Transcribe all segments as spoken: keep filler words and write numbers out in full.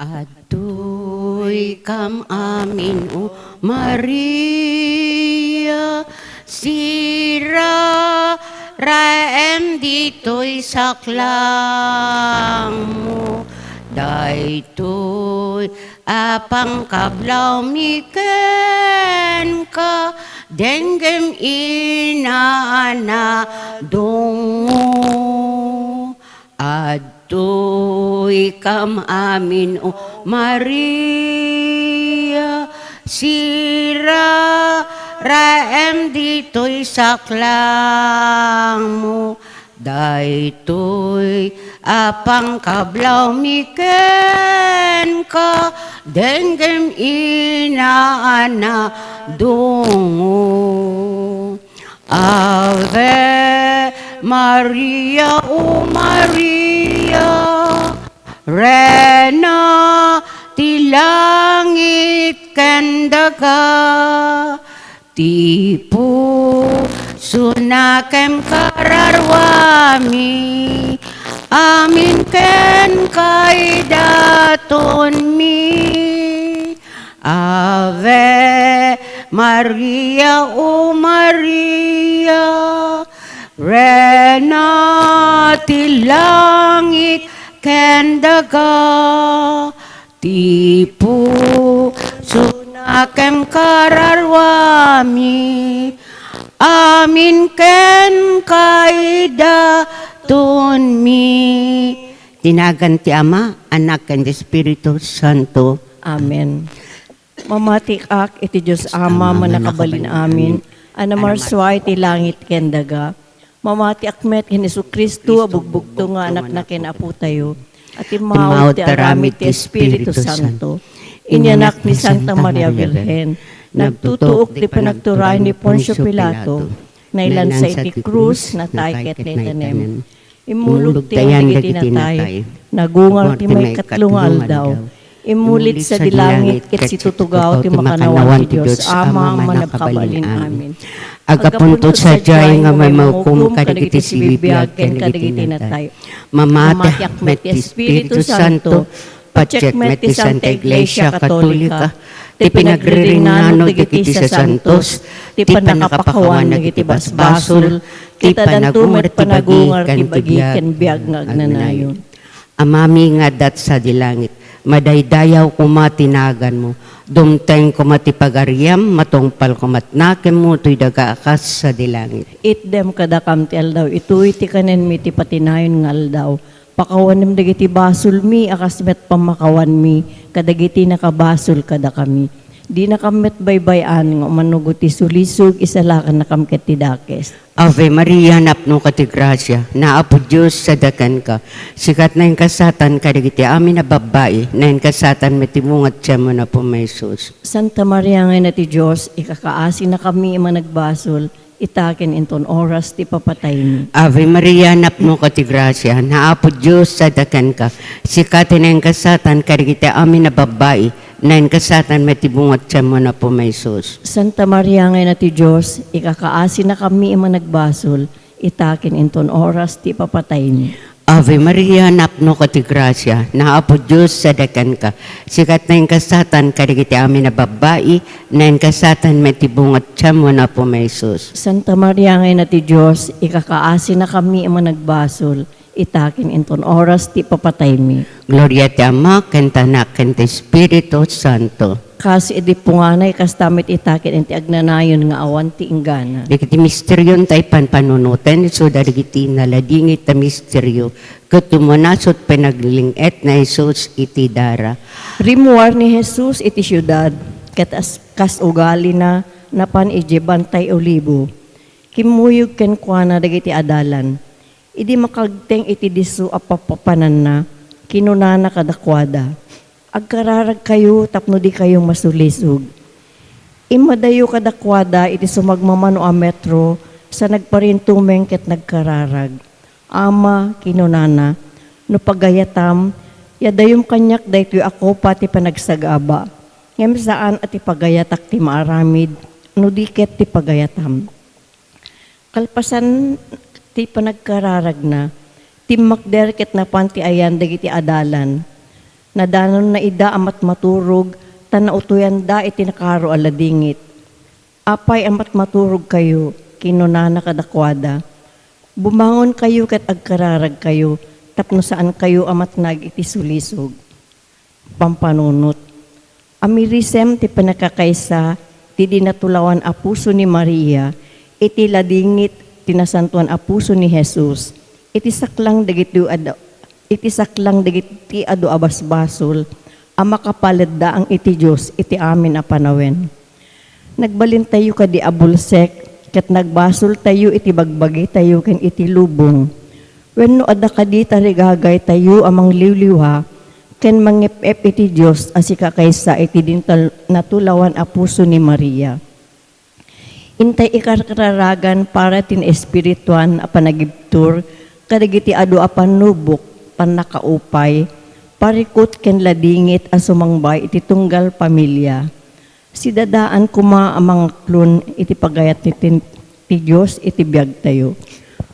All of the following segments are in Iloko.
Adtoy kam amin, O Maria, siraem ditoy saklangmo. Daytoy a pangkablawmi kenka, denggem inanadungo. Adtoy kam amin, O Maria, siraem ditoy saklangmo. Daytoy a pangkablawmi kenka, denggem inanadungo. Ave Maria, O Maria, Rena ti langit ken daga, ti pusona ken kararwami, amin ken kaidatonmi. Ave Maria, O Maria, Rena ti langit ken daga, ti pusona ken kararwami, amin ken kaidatonmi. Ti nagan ti Ama, Anak, ken ti Espiritu Santo. Amen. Mamatiak iti Dios Ama, Ama, Mannakabalin-amin, a namarsua iti langit ken daga. Mamatiak met ken Jesu-Cristo a bugbugto nga Anakna ken Apotayo, a timmawat ti aramid ti Espiritu Santo. Inyanak ni Santa Maria Virgen, nagtutuok ti panagturay ni Poncio Pilato, nailansa iti krus, natay ket naitanem. Immulog ti ayan dagiti natay, nagungar ti maikatlo nga aldaw. Immulid sadi langit ket situtugaw ti makannawan ti Dios Ama a Mannakabalin-amin. Aggapunto sadiay nga maimahukom kadagiti sibibiag ken kadagiti natay. Mamatiak met ti Espiritu Santo, patiek met ti Santa Iglesia Katolika, ti pinagriringnano dagiti sasantos, ti pannakapakawan dagiti basbasol, ket addanto met panagungar ti bagi ken biag nga agnanayon. Amami nga adda sadi langit, madaydayaw koma ti naganmo, dumteng koma ti pagariam, matungpal koma ti nakemmo toy daga a kas sadi langit. Itdem kadakam ti aldaw itoy ti kanenmi ti patinayon nga aldaw. Pakawanem dagiti basolmi a kas met pammakawanmi kadagiti nakabasol kadakami. Dinakam met baybay-an nga umano ti sulisog, isalakannakam ket ti dakes. Ave Maria, napnoka ti grasia, ni Apo Dios sadi kenka. Sika ti nainkasadan kadagiti amin a babbai, nainkasadan met ti bunga ti tianmo, Apo mi Jesus. Santa Maria nga Ina ti Dios, ikakaasinakami a managbasol, ita ken inton oras ti ipapataymi. Ave Maria, napnoka ti grasia, ni Apo Dios sadi kenka. Sika ti nainkasadan kadagiti amin a babbai, nainkasadan met ti bunga ti tianmo, Apo mi Jesus. Santa Maria nga Ina ti Dios, ikakaasinakami a managbasol, ita ken inton oras ti ipapataymi. Ave Maria, napnoka ti grasia, ni Apo Dios sadi kenka. Sika ti nainkasadan kadagiti amin a babbai, nainkasadan met ti bunga ti tianmo, Apo mi Jesus. Santa Maria nga Ina ti Dios, ikakaasinakami a managbasol, ita ken inton oras ti ipapataymi. Gloria ti Ama, ken ti Anak, ken ti Espiritu Santo. Kas idi punganay, kasta met ita ken iti agnanayon nga awan ti inggana. Dagiti misterio ti panpanunoten, isu dagiti naladingit a misterio, ket tumanasut panaglingit ni Jesus iti dara. Rimmuar ni Jesus iti siudad, ket as-, kas ugalina, napan idiay Bantay Olibo. Kimmuyog kenkuana dagiti adalan. Idi makagteng iti disso a papapananna, kinunana kadakuada, "Agkararagkayo tapno dikayo masulisog." Immadayo kadakuada iti sumagmamano a metro sa nagparintumeng ket nagkararag. "Ama," kinunana, "no pagayatam, iadayom kaniak daytoy a kopa ti panagsagaba. Ngem saan a ti pagayatak ti maaramid no di ket ti pagayatam." Kalpasan ti panagkararagna, timmakder ket napan ti ayan dagiti adalan. Nadanonna ida a matmaturog, ta nautoyanda iti nakaro a ladingit. "Apay a matmaturogkayo?" kinunana kadakuada. "Bumangonkayo ket agkararagkayo tapno saankayo a matnag iti sulisog." Pampanunot. Amirisem ti pannakakaysa ti dinatulawan a puso ni Maria iti ladingit ti nasantoan a puso ni Jesus. Iti saklang dagiti ad-, iti saklang dagiti adu a basbasol a makapaleddaang iti Dios iti amin a panawen. Nagbalintayo kadi a bulsek ket nagbasoltayo iti bagbagitayo ken iti lubong. Wenno adda kadi tarigagaytayo a mangliwliwa ken mangep-ep iti Dios a sika kaysa iti dintal-, natulawan a puso ni Maria? Intay ikarkararagan para ti naespirituan a panagibtur kadagiti adu a pannubok, pannakaupay, parikut ken ladingit a sumangbay iti tunggal pamilia. Sidadaan koma a mangaklon iti pagayat ti, ti, ti Dios iti biagtayo.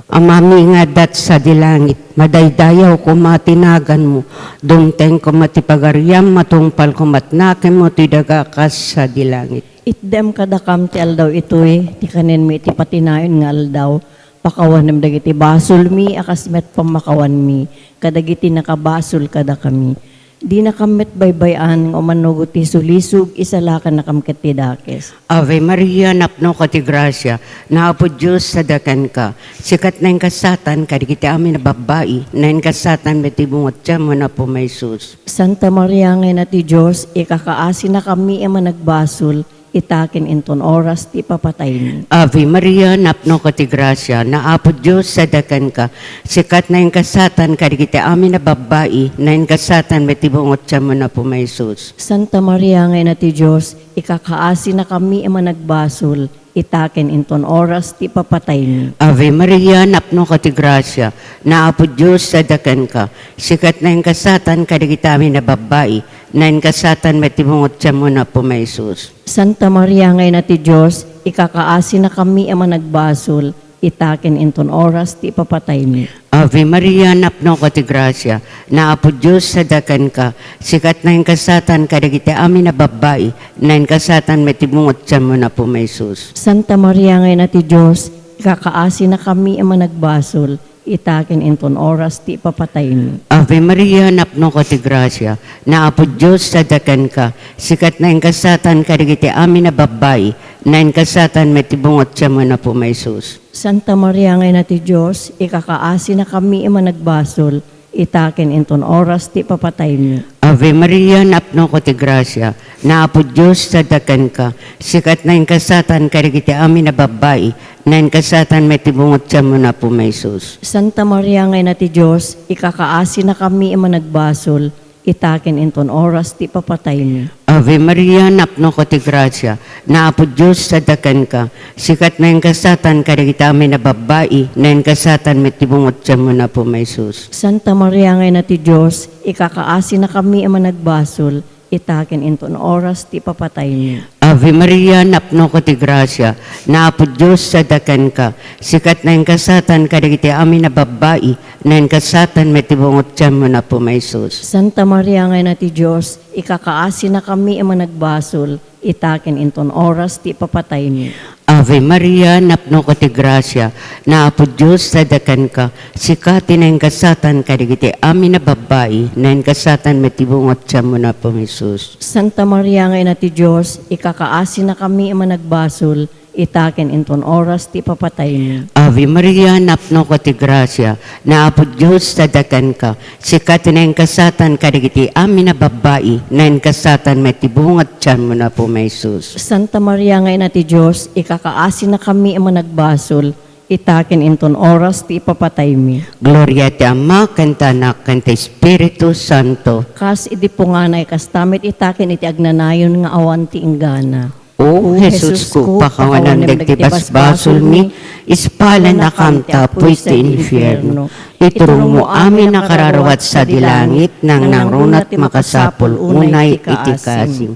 Amami nga adda sadi langit, madaydayaw koma ti naganmo, dumteng koma ti pagariam, matungpal koma ti nakemmo ti daga kas sadi langit. Itdem kadakam ti aldaw itoy, ti kanenmi iti patinayon nga aldaw. Pakawanem dagiti basolmi a kas met pammakawanmi kadagiti nakabasol kadakami. Dinakam met baybay-an nga umanugo ti sulisog, isalakannakam ket ti dakes. Ave Maria, napnoka ti grasia, ni Apo Dios sadakanka. Sika ti naingasatan kadagiti amin a babbai, naingasatan met ti bunga ti tianmo, ni Apo Jesus. Santa Maria nga Ina ti Dios, ikakaasinakami a managbasol, ita ken inton oras ti ipapataymi. Ave Maria, napnoka ti grasia, ni Apo Dios sadakanka. Sika ti naingasatan kadagiti amin a babbai, naingasatan met ti bunga ti tianmo, ni Apo Jesus. Santa Maria nga Ina ti Dios, ikakaasinakami a managbasol, ita ken inton oras ti ipapataymi. Ave Maria, napnoka ti grasia, ni Apo Dios sadakanka. Sika ti naingasatan kadagiti amin a babbai, naingasatan met ti bunga ti tianmo, ni Apo Jesus. Santa Maria nga Ina ti Dios, ikakaasinakami a managbasol, ita ken inton oras ti ipapataymi. Ave Maria, napnoka ti grasia, ni Apo Dios sadakanka. Sika ti naingasatan kadagiti amin a babbai, naingasatan met ti bunga ti tianmo, ni Apo Jesus. Santa Maria nga Ina ti Dios, ikakaasinakami a managbasol, ita ken inton oras ti ipapataymi. Ave Maria, napnoka ti grasia, ni Apo Dios sadakanka. Sika ti naingasatan kadagiti amin a babbai, naingasatan met ti bunga ti tianmo, ni Apo Jesus. Santa Maria nga Ina ti Dios, ikakaasinakami a managbasol, ita ken inton oras ti ipapataymi. Ave Maria, napnoka ti grasia, ni Apo Dios sadakanka. Sika ti naingasatan kadagiti amin a babbai, naingasatan met ti bunga ti tianmo, ni Apo Jesus. Santa Maria nga Ina ti Dios, ikakaasinakami a managbasol, ita ken inton oras ti ipapataymi. Ave Maria, napnoka ti grasia, ni Apo Dios sadakanka. Sika ti naingasatan kadagiti amin a babbai, naingasatan met ti bunga ti tianmo, ni Apo Jesus. Santa Maria nga Ina ti Dios, ikakaasinakami a managbasol, ita ken inton oras ti ipapataymi. Ave Maria, napnoka ti grasia, ni Apo Dios sadakanka. Sika ti naingasatan kadagiti amin a babbai, naingasatan met ti bunga ti tianmo, ni Apo Jesus. Santa Maria nga Ina ti Dios, ikakaasinakami a managbasol, ita ken inton oras ti ipapataymi. Ave Maria, napnoka ti grasia, ni Apo Dios sadakanka. Sika ti naingasatan kadagiti amin a babbai, naingasatan met ti bunga ti tianmo, ni Apo Jesus. Santa Maria nga Ina ti Dios, ikakaasinakami a managbasol, ita ken inton oras ti ipapataymi. Ave Maria, napnoka ti grasia, ni Apo Dios sadakanka. Sika ti naingasatan kadagiti amin a babbai, naingasatan met ti bunga ti tianmo, ni Apo Jesus. Santa Maria nga Ina ti Dios, ikakaasinakami a managbasol, ita ken inton oras ti ipapataymi. Gloria ti Ama, ken ti Anak, ken ti Espiritu Santo. Kas idi punganay, kasta met ita ken iti agnanayon nga awan ti inggana. O O Jesus ko, pakawanem dagiti basbasolmi, ispalennakam ta apuy ti infierno. Iturongmo amin a kararua ti sadi langit, nangnangruna ti makasapul unay iti kaasim.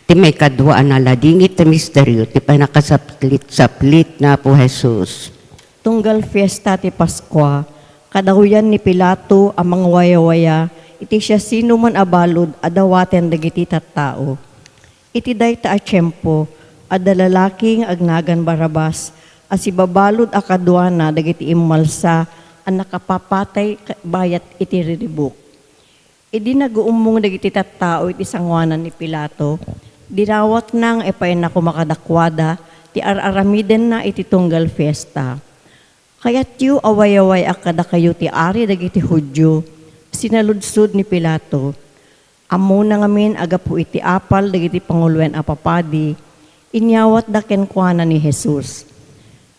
Ti maikadua a naladingit a misterio ti pannakasaplit-saplit ni Apo Jesus. Tunggal fiesta ti Paskua, kadawyan ni Pilato a mangwayawaya iti siasinoman a balud a dawaten dagiti tattao. Iti dayta a tiempo, adda lalaki nga agnagan Barrabas a sibabalud a kaduana dagiti immalsa a nakapapatay ka-, bayat iti riribuk. Idi naguummong dagiti tattao iti sangoanan ni Pilato, dinawatna nga ipaayna koma kadakuada ti ar-aramidenna iti tunggal fiesta. "Kayatyo a wayaway-ak kadakayo ti ari dagiti Judio?" sinaludsod ni Pilato. Ammona ngamin a gapu iti apal dagiti panguloen a papadi, inyawatda kenkuana ni Jesus.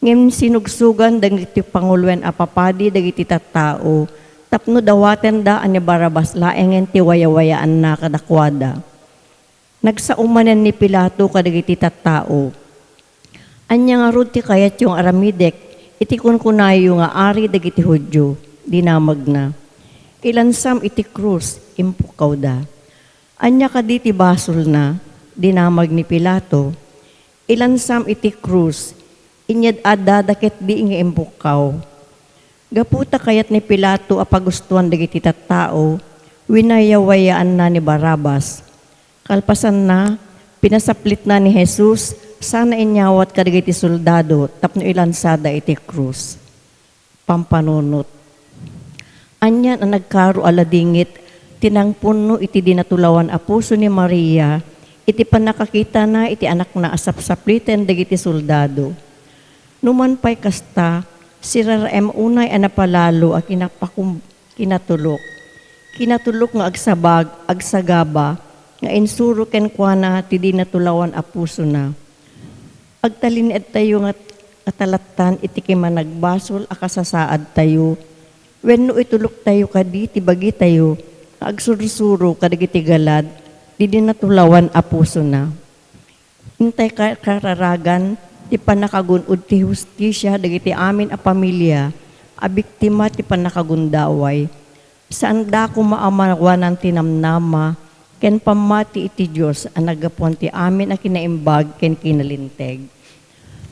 Ngem sinugsogan dagiti panguloen a papadi dagiti tattao tapno dawatenda a ni Barrabas laengen ti wayawayaanna kadakuada. Nagsao manen ni Pilato kadagiti tattao, "Ania ngarud ti kayatyo nga aramidek iti kunkunayo nga ari dagiti Judio?" dinamagna. "Ilansam iti krus," impukkawda. "Ania kadi ti basolna?" dinamag ni Pilato. "Ilansam iti krus, inyad-addada ketdi nga impukkaw." Gapu ta kayat ni Pilato a pagustoan dagiti tattao, winayawayaanna ni Barrabas. Kalpasanna, pinasaplitna ni Jesus sana inyawat kadagiti soldado tapno ilansada iti krus. Pampanunot. Anian a nagkaro a ladingit ti nangpunno iti dinatulawan a puso ni Maria iti pannakakitana iti anakna a sapsapliten dagiti soldado. Numan pay kasta, siraraem unay a napalalo a kinapakum-, kinatulok. Kinatulok nga agsabag, agsagaba, nga insuro kenkuana ti dinatulawan a pusona. Agtalinaedtayo nga, nga talattan iti kimanagbasol a kasasaadtayo, wenno ituloktayo kadi ti bagitayo nga agsursuro kadagiti galad ti dinatulawan a pusona. Intay ka-, kararagan ti pannakagun-od ti hustisia dagiti amin a pamilia a biktima ti pannakagundaway. Saanda koma a mawanan ti namnama ken pammati iti Dios a naggapuan ti amin a kinaimbag ken kinalinteg.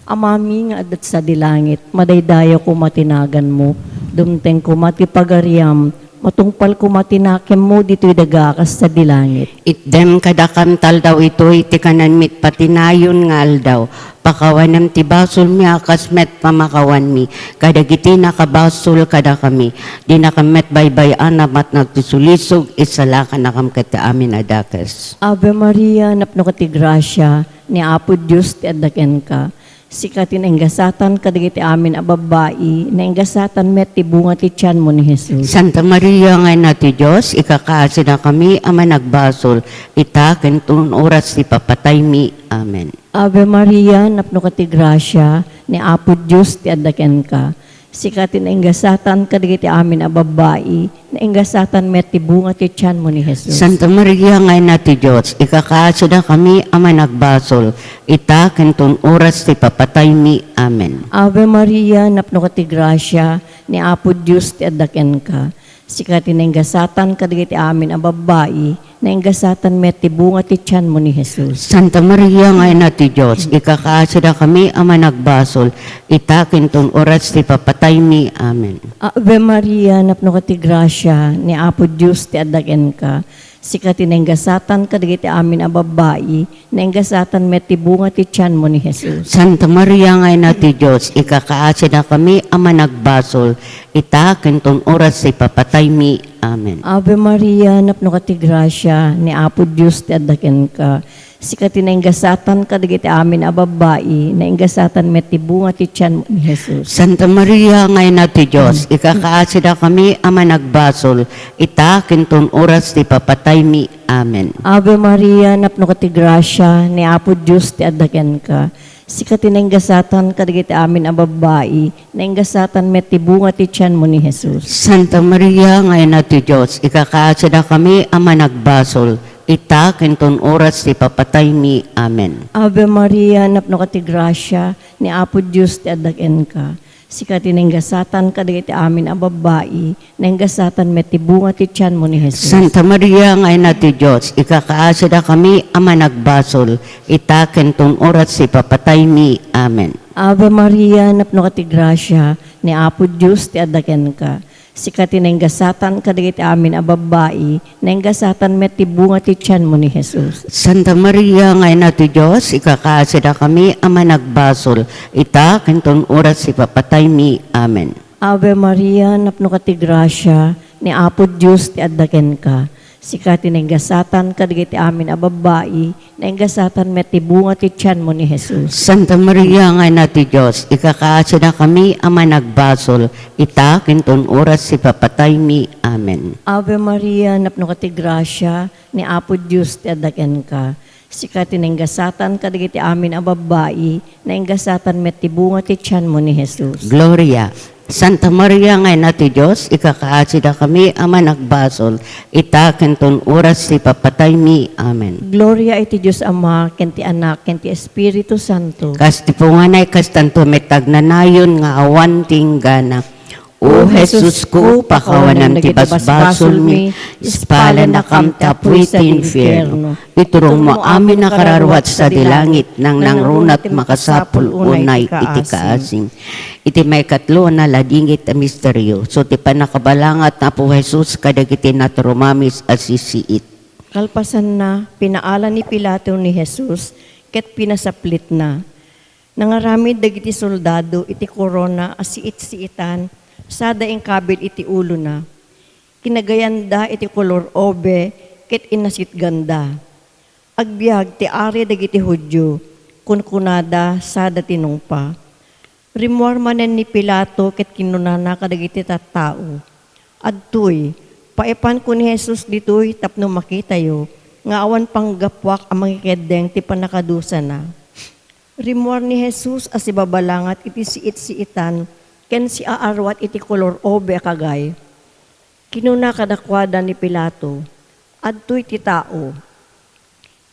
Amami nga adda sadi langit, madaydayaw koma ti naganmo, dumteng koma ti pagariam, matungpal koma ti nakemmo ditoy daga kas sadi langit. Itdem kadakam ti aldaw itoy ti kananmi iti patinayon nga aldaw. Pakawanem ti basolmi a kas met pamakawanmi kadagiti nakabasol kadakami. Dinakam met baybay-anam a nagsulisog, isalakannakam ket ti amin a dakes. Ave Maria, napnoka ti grasia, ni Apo Dios ti adda kenka. Sika ti nainggasatan kadagiti amin a babbai, nainggasatan met ti bunga ti tianmo ni Jesus. Santa Maria nga Ina ti Dios, ikakaasidakami a managbasol, ita ken ton oras ti papataymi. Amen. Ave Maria, napnoka ti grasia, ni Apo Dios ti adda kenka. Sika ti nainggasatan kadagiti amin a babbai, nainggasatan met ti bunga ti tianmo ni Jesus. Santa Maria nga Ina ti Dios, ikakaasidakami a managbasol, ita ken ton oras ti papataymi. Amen. Ave Maria, napnoka ti grasia, ni Apo Dios ti adda kenka. Sika ti nainggasatan kadagiti amin a babbai, nainggasatan met ti bunga ti tianmo ni Jesus. Santa Maria nga Ina ti Dios, ikakaasidakami a managbasol, ita ken ton oras ti papataymi. Amen. Ave Maria, napnoka ti grasia, ni Apo Dios ti adda kenka. Sika ti nainggasatan kadagiti amin a babbai, nainggasatan met ti bunga ti tianmo ni Jesus. Santa Maria nga Ina ti Dios, ikakaasidakami a managbasol, ita ken ton oras ti papataymi. Amen. Ave Maria, napnoka ti grasia, ni Apo Dios ti adda kenka. Sika ti nainggasatan kadagiti amin a babbai, nainggasatan met ti bunga ti tianmo ni Jesus. Santa Maria nga Ina ti Dios, ikakaasidakami a managbasol, ita ken ton oras ti papataymi. Amen. Ave Maria, napnoka ti grasia, ni Apo Dios ti adda kenka. Sika ti nainggasatan kadagiti amin a babbai, nainggasatan met ti bunga ti tianmo ni Jesus. Santa Maria nga Ina ti Dios, ikakaasidakami a managbasol, ita ken ton oras ti papataymi. Amen. Ave Maria, napnoka ti grasia, ni Apo Dios ti adda kenka. Sika ti nainggasatan kadagiti amin a babbai, nainggasatan met ti bunga ti tianmo ni Jesus. Santa Maria nga Ina ti Dios, ikakaasidakami a managbasol, ita ken ton oras ti papataymi. Amen. Ave Maria, napnoka ti grasia, ni Apo Dios ti adda kenka. Sika ti nainggasatan kadagiti amin a babbai, nainggasatan met ti bunga ti tianmo ni Jesus. Santa Maria nga Ina ti Dios, ikakaasidakami a managbasol, ita ken ton oras ti papataymi. Amen. Ave Maria, napnoka ti grasia, ni Apo Dios ti adda kenka. Sika ti nainggasatan kadagiti amin a babbai, nainggasatan met ti bunga ti tianmo ni Jesus. Santa Maria nga Ina ti Dios, ikakaasidakami a managbasol, ita ken ton oras ti papataymi. Amen. Ave Maria, napnoka ti grasia, ni Apo Dios ti adda kenka. Sika ti nainggasatan kadagiti amin a babbai, nainggasatan met ti bunga ti tianmo ni Jesus. Gloria. Santa Maria nga Ina ti Dios, ikakaasidakami a managbasol, ita ken ton oras ti papataymi. Amen. Gloria iti Dios Ama, ken ti Anak, ken ti Espiritu Santo. Kas ti punganay, kastanto met agnanayon nga awan ti inggana. O Jesus ko, pakawanam ti basbasolmi, ispalennakam ta apuy ti infierno. Iturongmo amin a kararuat sadi langit, nangnangruna ti makasapul unay iti kaasi. Iti maikatlo a naladingit a misterio, so ti pannakabalangat ni Apo Jesus kadagiti naturumamis a sisiit. Kalpasanna, pinaala ni Pilato ni Jesus ket pinasaplitna. Nangaramid dagiti soldado iti korona a siit-siitan sada inkabil iti ulona. Kinagayanda iti kolor ube ket inasitganda. "Agbiag ti Ari dagiti Judio," kunkunada sada tinungpa. Rimmuar manen ni Pilato ket kinunana kadagiti tattao, "Adtoy, paipanko ni Jesus ditoy tapno makitayo nga awan panggapuak a mangikeddeng ti pannakadusana." Rimmuar ni Jesus a sibabalangat iti siit-siitan ken siaaruat iti kolor ube a kagay. Kinuna kadakuada ni Pilato, "Adtoy ti tao."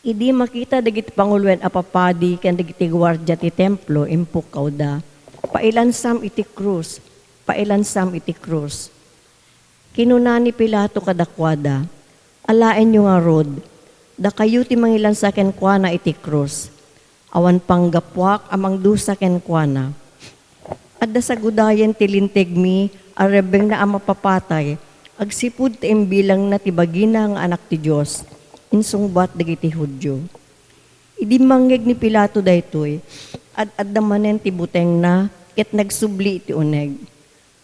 Idi makita dagiti panguloen a papadi ken dagiti guardia ti Templo, impukkawda, "Pailansam iti krus! Pailansam iti krus!" Kinuna ni Pilato kadakuada, "Alaenyo ngarud, dakayo ti mangilansa kenkuana iti krus. Awan panggapuak a mangdusa kenkuana. Adda sagudayen ti lintegmi a rebbengna a mapapatay agsipud ta imbilangna ti bagina nga Anak ti Dios," insungbat dagiti Judio. Idi mangngeg ni Pilato daytoy, ad-adda manen ti butengna ket nagsubli iti uneg.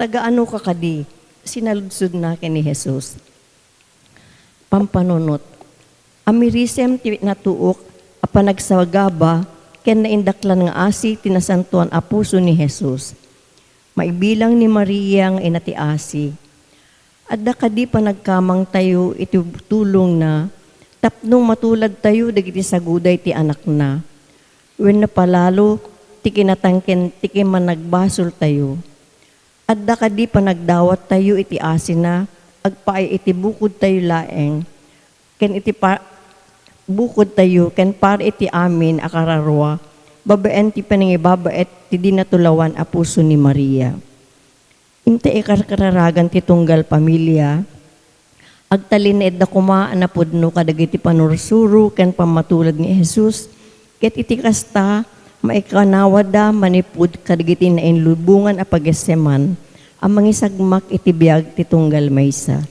"Taga-anoka kadi?" sinaludsodna ken ni Jesus. Pampanunot. Amirisem ti natuok a panagsagaba ken naindaklan nga asi ti nasantoan a puso ni Jesus. Maibilang ni Maria nga ina ti asi. Adda kadi panagkamangtayo iti tulongna tapno matuladtayo dagiti saguday ti Anakna? Wenno palalo ti kinatangken ti kimanagbasoltayo? Adda kadi panagdawattayo iti asina agpaay iti bukodtayo laeng, ken iti pa-, bukodtayo ken para iti amin a kararua, babaen ti panangibabaet ti di natulawan a puso ni Maria? Inta ikarkararagan ti tunggal pamilia, agtalinaedda koma a napudno kadagiti pannursuro ken pammatulod ni Jesus, ket iti kasta, maikanawadda manipud kadagiti nainlubongan a pagesseman a mangisagmak iti biag ti tunggal maysa.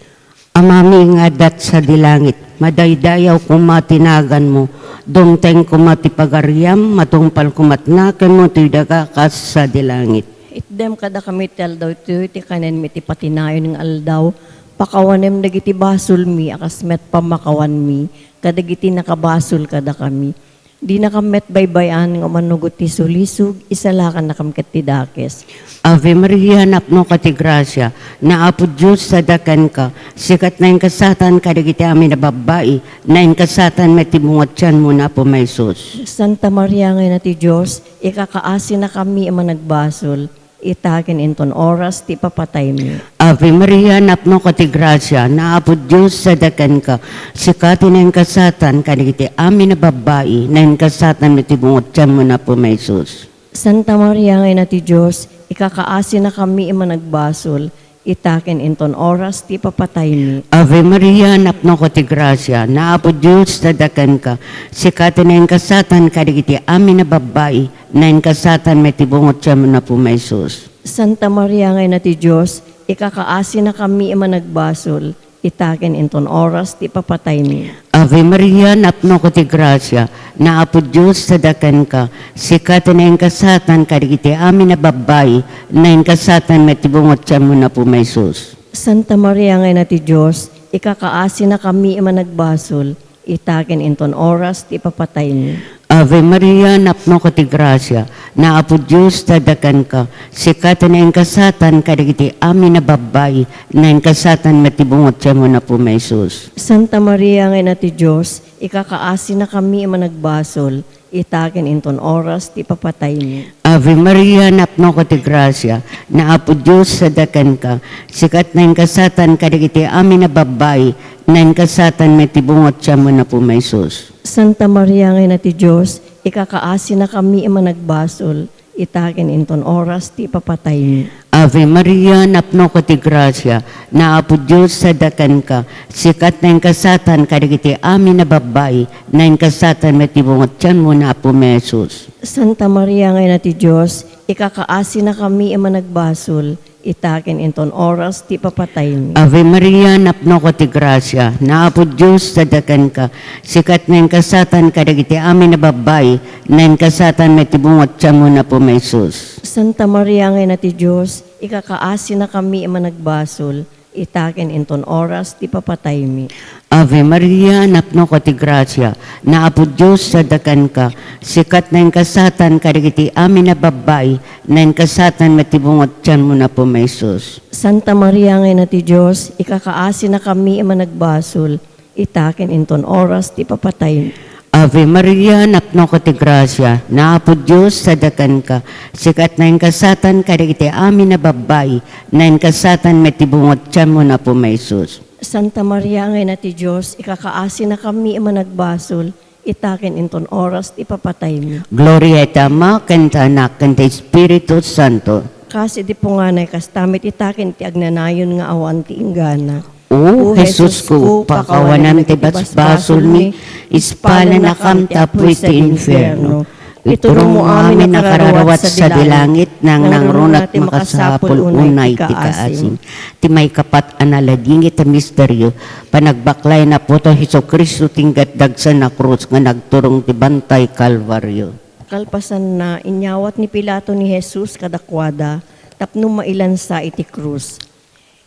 Amami nga adda sadi langit, madaydayaw koma ti naganmo, dumteng koma ti pagariam, matungpal koma ti naganmo toy daga kas sadi langit. Itdem kadakami ti aldaw toy ti kanenmi iti patinayon nga aldaw. Pakawanem dagiti basolmi a kas met pammakawanmi kadagiti nakabasol kadakami. Dinakam met baybay-an nga umanugot ti sulisog, isalakannakam ket ti dakes. Ave Maria, napnoka ti grasia, ni Apo Dios adda kenka, sika ti naingkasatan kadagiti amin a babbai, naingkasatan met ti bunga ti tianmo nga Apo Jesus. Santa Maria nga Ina ti Dios, ikakaasinakami a managbasol, ita ken inton oras ti ipapataymi. Ave Maria, napnoka ti grasia, ni Apo Dios adda kenka, sika ti naingkasatan kadagiti amin a babbai, naingkasatan met ti bunga ti tianmo nga Apo Jesus. Santa Maria nga Ina ti Dios, ikakaasinakami a managbasol, ita ken inton oras ti ipapataymi. Ave Maria, napnoka ti grasia, ni Apo Dios adda kenka, sika ti naingkasatan kadagiti amin a babbai, naingkasatan met ti bunga ti tianmo nga Apo Jesus. Santa Maria nga Ina ti Dios, ikakaasinakami a managbasol, ita ken inton oras ti ipapataymi. Ave Maria, napnoka ti grasia, ni Apo Dios sadakanka, sika ti nainkasaatan kadagiti amin a babbai, nainkasaatan met ti bungot tianmo, Apo Jesus. Santa Maria nga Ina ti Dios, ikakaasinakami a managbasol, ita ken inton oras ti ipapataymi. Ave Maria, napnoka ti grasia, ni Apo Dios sadakanka, sika ti nainkasaatan kadagiti amin a babbai, nainkasaatan met ti bungot tianmo, Apo Jesus. Santa Maria nga Ina ti Dios, ikakaasinakami a managbasol, ita ken inton oras ti ipapataymi. Ave Maria, napnoka ti grasia, ni Apo Dios sadakanka, sika ti nainkasaatan kadagiti amin a babbai, nainkasaatan met ti bungot tianmo, Apo Jesus. Santa Maria nga Ina ti Dios, ikakaasinakami a managbasol, ita ken inton oras ti ipapataymi. Ave Maria, napnoka ti grasia, ni Apo Dios sadakanka, sika ti nainkasaatan kadagiti amin a babbai, nainkasaatan met ti bungot tianmo, Apo Jesus. Santa Maria nga Ina ti Dios, ikakaasinakami a managbasol, ita ken inton oras ti ipapataymi. Ave Maria, napnoka ti grasia, ni Apo Dios sadakanka, sika ti nainkasaatan kadagiti amin a babbai, nainkasaatan met ti bungot tianmo, Apo Jesus. Santa Maria nga Ina ti Dios, ikakaasinakami a managbasol, ita ken inton oras ti ipapataymi. Ave Maria, napnoka ti grasia, ni Apo Dios sadakanka, sika ti nainkasaatan kadagiti amin a babbai, nainkasaatan met ti bungot tianmo, Apo Jesus. Santa Maria nga Ina ti Dios, ikakaasinakami a managbasol, ita ken inton oras ti ipapataymi. Ave Maria, napnoka ti grasia, ni Apo Dios sadakanka, sika ti nainkasaatan kadagiti amin a babbai, nainkasaatan met ti bungot tianmo, Apo Jesus. Santa Maria nga Ina ti Dios, ikakaasinakami a managbasol, ita ken inton oras ti ipapataymi. Gloria iti Ama, ken ti Anak, ken ti Espiritu Santo. Kas iti punganay, kasta met ita ken iti agnanayon nga awan ti inggana. O Jesusko, pakawanam ti basbasolmi, ispalanakam ti apuy ti infierno. Ituronmo amin a kararuat sadi langit, nangnangruna ti makasapul unay ti kaasim. Ti maikapat a naladingit a misterio, panagbaklay ni Apotayo Jesu-Cristo ti inggat dagsen a krus nga nagturong ti Bantay Kalbario. Kalpasanna, inyawat ni Pilato ni Jesus kadakuada tapno mailansa iti krus.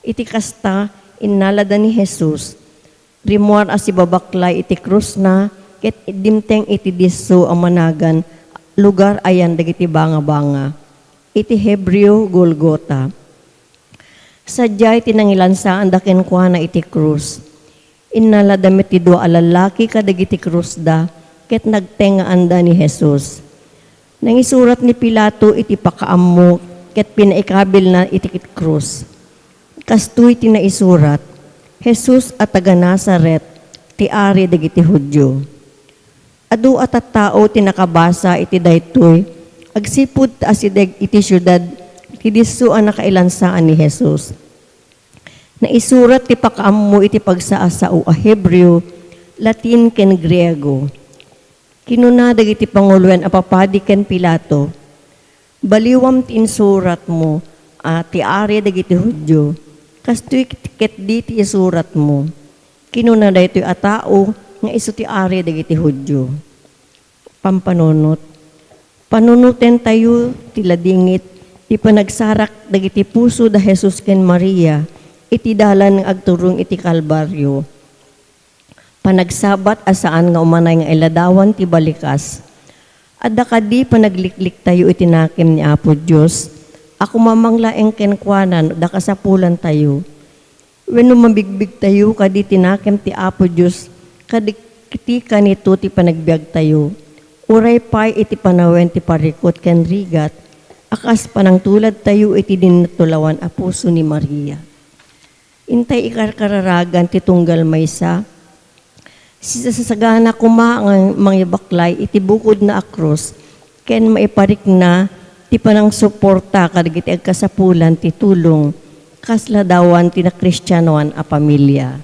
Iti kasta, innalada ni Jesus. Rimmuar a sibabaklay iti krusna ket dimteng iti disso a managan lugar ayan dagiti bangabanga. Iti Hebreo, Golgota. Sadiay ti nangilansaanda kenkuana iti krus. Innalada met ti dua a lallaki kadagiti krusda ket nagtengaanda ni Jesus. Nangisurat ni Pilato iti pakaammo ket pinaikabilna iti krus. Kastoy ti naisurat, "Jesus a taga-Nazaret, ti Ari dagiti Judio." Adu a tattao ti nakabasa iti daytoy agsipud ta asideg iti siudad ti disso a nakailansaan ni Jesus. Naisurat ti pakaammo iti pagsaasao a Hebreo, Latin, ken Griego. Kinuna dagiti panguloen a papadi ken Pilato, "Baliwam ti insuratmo a ti Ari dagiti Judio. Kastoy ketdi ti isuratmo." Kinuna daytoy a tao nga isu ti Ari dagiti Judio. Pampanunot. Panunotentayo ti ladingit ti panagsarak dagiti puso da Jesus ken Maria iti dalan nga agturong iti Kalbario. Panagsabat a saan nga umanay nga iladawan ti balikas. Adda kadi panaglikliktayo iti nakem ni Apo Dios a kumamang laeng kenkuana no adda kasapulantayo? Wenno mabigbigtayo kadi ti nakem ti Apo Dios kadagiti kanito ti panagbiagtayo, uray pay iti panawen ti parikut ken rigat a kas panangtuladtayo iti dinnatulawan a puso ni Maria? Intay ikarkararagan ti tunggal maysa. Sisasagana koma nga mangibaklay iti bukodna a krus ken maiparikna ti panangsuporta kadagiti agkasapulan ti tulong kas ladawan ti nakristianoan a pamilia.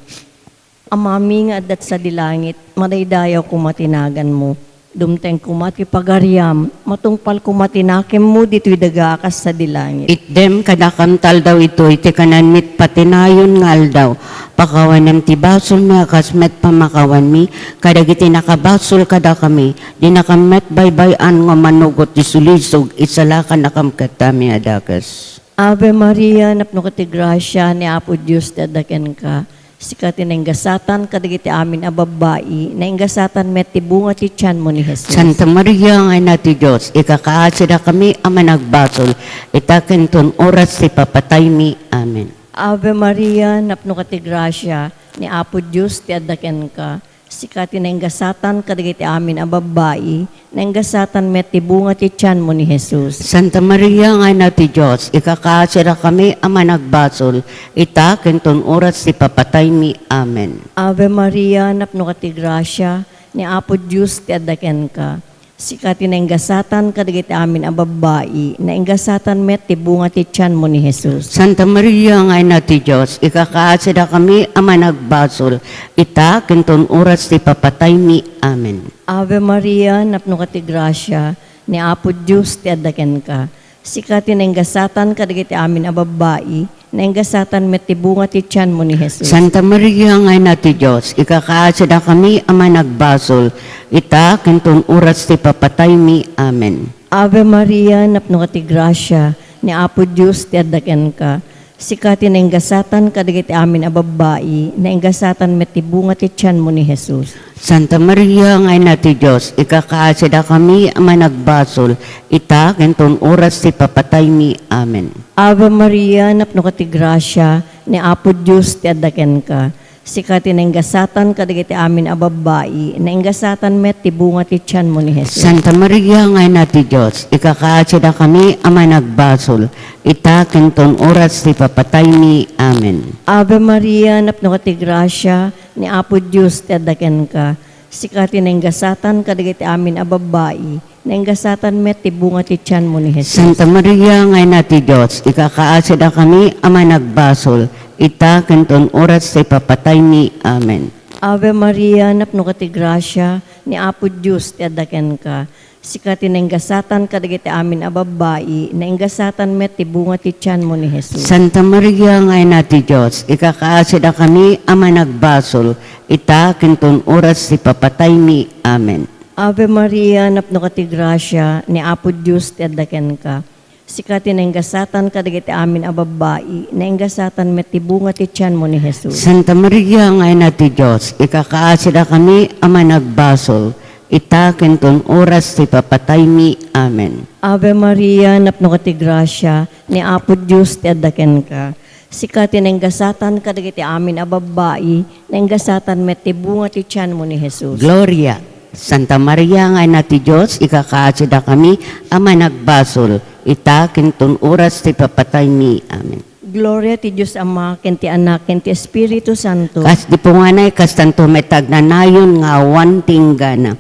Amami nga adda sadi langit, madaydayaw koma ti naganmo. Dumteng koma ti pagariam, matungpal koma ti nakemmo ditoy daga a kas sadi langit. Itdem kadakam ta aldaw itoy ti kananmi ti patinayon nga aldaw. Pakawanem ti basolmi a kas met pamakawanmi kadagiti nakabasol kadakami. Dinakam met baybay-an nga manugot ti sulisog, isalakannakam ket amin a dakes. Ave Maria, napnoka ti grasia, ni Apo Dios ti adda kenka. Sika ti nainggasatan kadagiti amin a babbai, nainggasatan met ti bunga ti tianmo ni Jesus. Santa Maria nga Ina ti Dios, ikakaasidakami a managbasol, ita ken ton oras ti papataymi. Amen. Ave Maria, napnoka ti grasia, ni Apo Dios ti adda kenka. Sika ti nainggasatan kadagiti amin a babbai, nainggasatan met ti bunga ti tianmo ni Jesus. Santa Maria nga Ina ti Dios, ikakaasidakami a managbasol, ita ken ton oras ti papataymi. Amen. Ave Maria, napnoka ti grasia, ni Apo Dios ti adda kenka. Sika ti nainggasatan kadagiti amin a babbai, nainggasatan met ti bunga ti tianmo ni Jesus. Santa Maria nga Ina ti Dios, ikakaasidakami a managbasol, ita ken ton oras ti papataymi. Amen. Ave Maria, napnoka ti grasia, ni Apo Dios ti adda kenka. Sika ti nainggasatan kadagiti amin a babbai, nainggasatan met ti bunga ti tianmo ni Jesus. Santa Maria nga Ina ti Dios, ikakaasidakami a managbasol, ita ken ton oras ti papataymi. Amen. Ave Maria, napnoka ti grasia, ni Apo Dios ti adda kenka. Sika ti nainggasatan kadagiti amin a babbai, nainggasatan met ti bunga ti tianmo ni Jesus. Santa Maria nga Ina ti Dios, ikakaasidakami a managbasol, ita ken ton oras ti papataymi. Amen. Ave Maria, napnoka ti grasia, ni Apo Dios ti adda kenka. Sika ti nainggasatan kadagiti amin a babbai, nainggasatan met ti bunga ti tianmo ni Jesus. Santa Maria nga Ina ti Dios, ikakaasidakami a managbasol, ita ken ton oras ti papataymi. Amen. Ave Maria, napnoka ti grasia, ni Apo Dios ti adda kenka. Sika ti nainggasatan kadagiti amin a babbai, nainggasatan met ti bunga ti tianmo ni Jesus. Santa Maria nga Ina ti Dios, ikakaasidakami a managbasol, ita ken ton oras ti papataymi. Amen. Ave Maria, napnoka ti grasia, ni Apo Dios ti adda kenka. Sika ti nainggasatan kadagiti amin a babbai, nainggasatan met ti bunga ti tianmo ni Jesus. Santa Maria nga Ina ti Dios, ikakaasidakami a managbasol, ita ken ton oras ti papataymi. Amen. Ave Maria, napnoka ti grasia, ni Apo Dios ti adda kenka. Sika ti nainggasatan kadagiti amin a babbai, nainggasatan met ti bunga ti tianmo ni Jesus. Santa Maria nga Ina ti Dios, ikakaasidakami a managbasol, ita ken ton oras ti papataymi. Amen. Ave Maria, napnoka ti grasia, ni Apo Dios ti adda kenka. Sika ti nainggasatan kadagiti amin a babbai, nainggasatan met ti bunga ti tianmo ni Jesus. Gloria. Santa Maria nga Ina ti Dios, ikakaasidakami a managbasol, ita ken ton oras ti papataymi. Amen. Gloria ti Dios Ama, ken ti Anak, ken ti Espiritu Santo. Kas di punganay, kastanto met agnanayon nga awan ti inggana.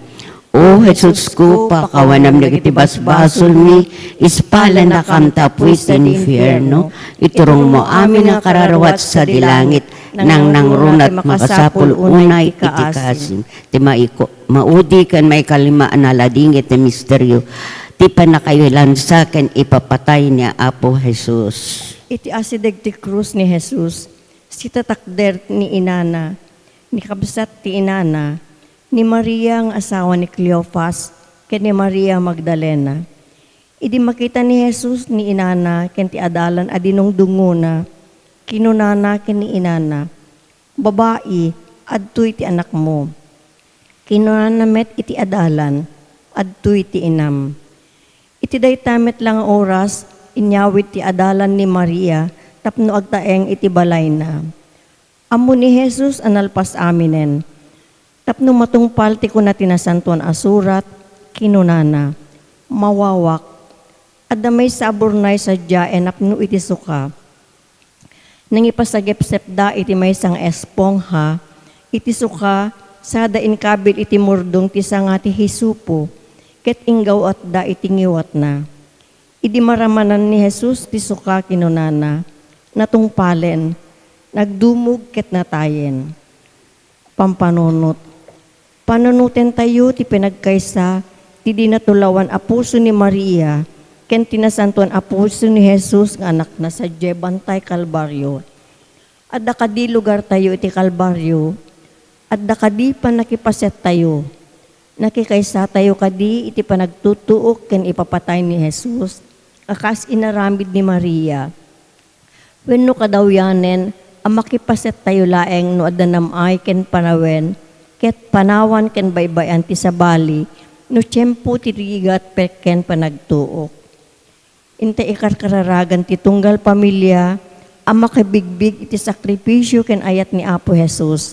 O Jesusko, pakawanam dagiti basbasolmi, ispalannakam ta apuy sadi infierno, iturongmo amin a kararuat sadi langit, nangnangruna ti makasapul unay iti kaasim. Ti maiko-, maudi ken maikalima a naladingit ti misterio, ti pannakailansa ken ipapatay ni Apo Jesus. Iti asideg ti krus ni Jesus, sitatakder ni inana, ni kabsat ti inana, ni Maria nga asawa ni Cleofas, ken ni Maria Magdalena. Idi makita ni Jesus ni inana ken ti adalan a dinungdungngona, kinunana ken ni inana, "Babai, adtoy ti anakmo." Kinunana met iti adalan, "Adtoy ti inam." Iti dayta met la nga oras, inyawid ti adalan ni Maria tapno agtaeng iti balayna. Ammo ni Jesus a nalpas aminen. Tapno matungpal ti kuna ti Nasantoan a Surat, kinunana, "Mawawak, adda maysa a burnay sadiaen napno iti suka." Nangipasagepsepda iti maysa nga espongha iti suka, sada inkabil iti murdong ti sanga ti hisopo, ket inggaw-atda iti ngiwatna. Idi maramanan ni Jesus ti suka, kinunana, "Natungpalen." Nagdumog ket natayen. Pampanunot. Panunotentayo ti pinagkaysa ti di natulawan a puso ni Maria ken ti nasantoan a puso ni Jesus nga Anakna sadiay Bantay Kalbario. Adda kadi lugartayo iti Kalbario? Adda kadi pannakipasettayo? Nakikaysatayo kadi iti panagtutuok ken ipapatay ni Jesus a kas inaramid ni Maria? Wenno kadawyanen a makipasettayo laeng no adda nam-ay ken panawen ket panawan ken baybay-an ti sabali no tiempo ti rigat ken panagtuok? Intay ikarkararagan ti tunggal pamilia a makibigbig iti sakrifisio ken ayat ni Apo Jesus,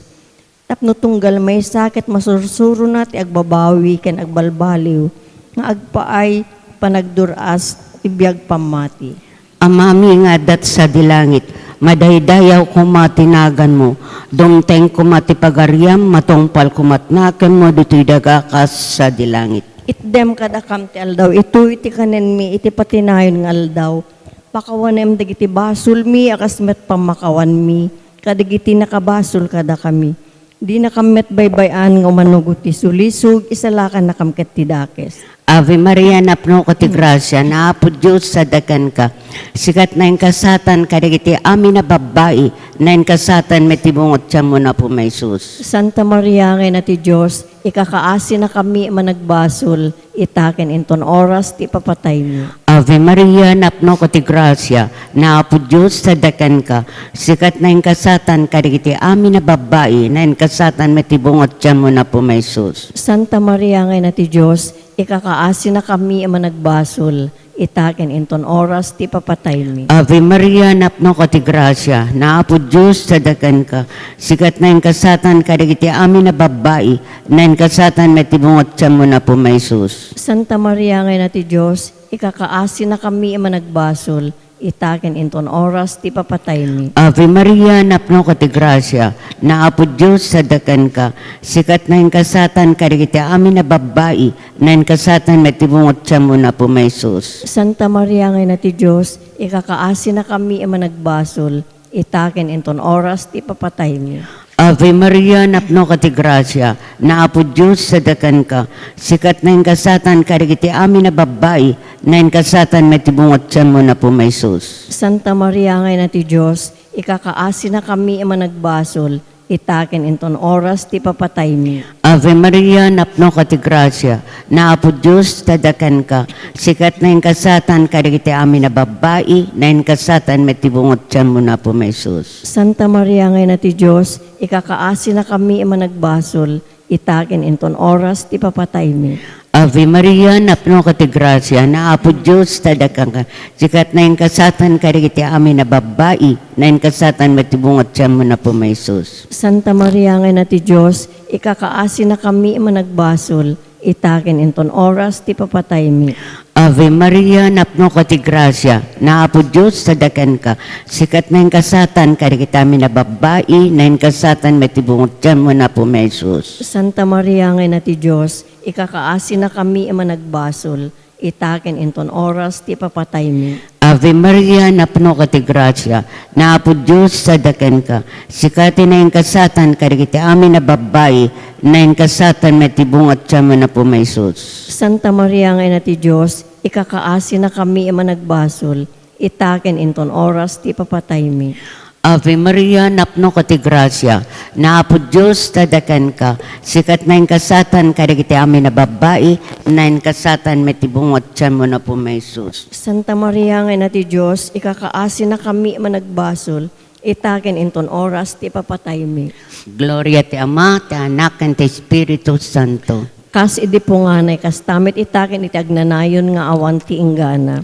tapno tunggal maysa ket masursurona ti agbabawi ken agbalbaliw nga agpaay panagdur-as ti biag pammati. Amami nga adda sadi langit, madaydayaw koma ti naganmo, dumteng koma ti pagariam, matungpal koma ti nakemmo ditoy daga kas sadi langit. Itdem kadakam ti aldaw itoy ti kanenmi iti patinayon nga aldaw. Pakawanem dagiti basolmi a kas met pammakawanmi kadagiti nakabasol kadakami. Dinakam met baybay-an nga umano ti sulisog, isalakannakam ket ti dakes. Ave Maria, napnoka ti grasia, nga Apo Dios sadiay kenka. Sika ti nainkasaten kadagiti amin a babbai, nainkasaten met ti bunga ti tiammo nga Apo Jesus. Santa Maria nga Ina ti Dios, ikakaasinakami a managbasol, ita ken inton oras ti ipapataymi. Ave Maria, napnoka ti grasia, nga Apo Dios sadiay kenka. Sika ti nainkasaten kadagiti amin a babbai, nainkasaten met ti bunga ti tiammo nga Apo Jesus. Santa Maria nga Ina ti Dios, ikakaasinakami a managbasol, ita ken inton oras ti ipapataymi. Ave Maria, napnoka ti grasia, nga Apo Dios sadiay kenka. Sika ti nainkasaten kadagiti amin a babbai, nainkasaten met ti bunga ti tiammo nga Apo Jesus. Santa Maria nga Ina ti Dios, ikakaasinakami a managbasol, ita ken inton oras ti ipapataymi. Ave Maria, napnoka ti grasia, nga Apo Dios sadiay kenka. Sika ti nainkasaten kadagiti amin a babbai, nainkasaten met ti bunga ti tiammo nga Apo Jesus. Santa Maria nga Ina ti Dios, ikakaasinakami a managbasol, ita ken inton oras ti ipapataymi. Ave Maria, napnoka ti grasia, nga Apo Dios sadiay kenka. Sika ti nainkasaten kadagiti amin a babbai, nainkasaten met ti bunga ti tiammo nga Apo Jesus. Santa Maria nga Ina ti Dios, ikakaasinakami a managbasol, ita ken inton oras ti ipapataymi. Ave Maria, napnoka ti grasia, nga Apo Dios sadiay kenka. Sika ti nainkasaten kadagiti amin a babbai, nainkasaten met ti bunga ti tiammo nga Apo Jesus. Santa Maria nga Ina ti Dios, ikakaasinakami a managbasol, ita ken inton oras ti ipapataymi. Ave Maria, napnoka ti grasia, nga Apo Dios sadiay kenka. Sika ti nainkasaten kadagiti amin a babbai, nainkasaten met ti bunga ti tiammo nga Apo Jesus. Santa Maria nga Ina ti Dios, ikakaasinakami a managbasol, ita ken inton oras ti ipapataymi. Ave Maria, napnoka ti grasia, nga Apo Dios sadiay kenka. Sika ti nainkasaten kadagiti amin a babbai, nainkasaten met ti bunga ti tiammo nga Apo Jesus. Santa Maria nga Ina ti Dios, ikakaasinakami a managbasol, ita ken inton oras ti ipapataymi. Ave Maria, napnoka ti grasia, nga Apo Dios sadiay kenka. Sika ti nainkasaten kadagiti amin a babbai, nainkasaten met ti bunga ti tiammo nga Apo Jesus. Santa Maria nga Ina ti Dios, ikakaasinakami a managbasol, ita ken inton oras ti ipapataymi. Ave Maria, napnoka ti grasia, nga Apo Dios sadiay kenka. Sika ti nainkasaten kadagiti amin a babbai, nainkasaten met ti bunga ti tiammo nga Apo Jesus. Santa Maria nga Ina ti Dios, ikakaasinakami a managbasol, ita ken inton oras ti ipapataymi. Gloria ti Ama, ti Anak, ken ti Espiritu Santo. Kas idi punganay, kasta met ita ken iti agnanayon nga awan ti inggana.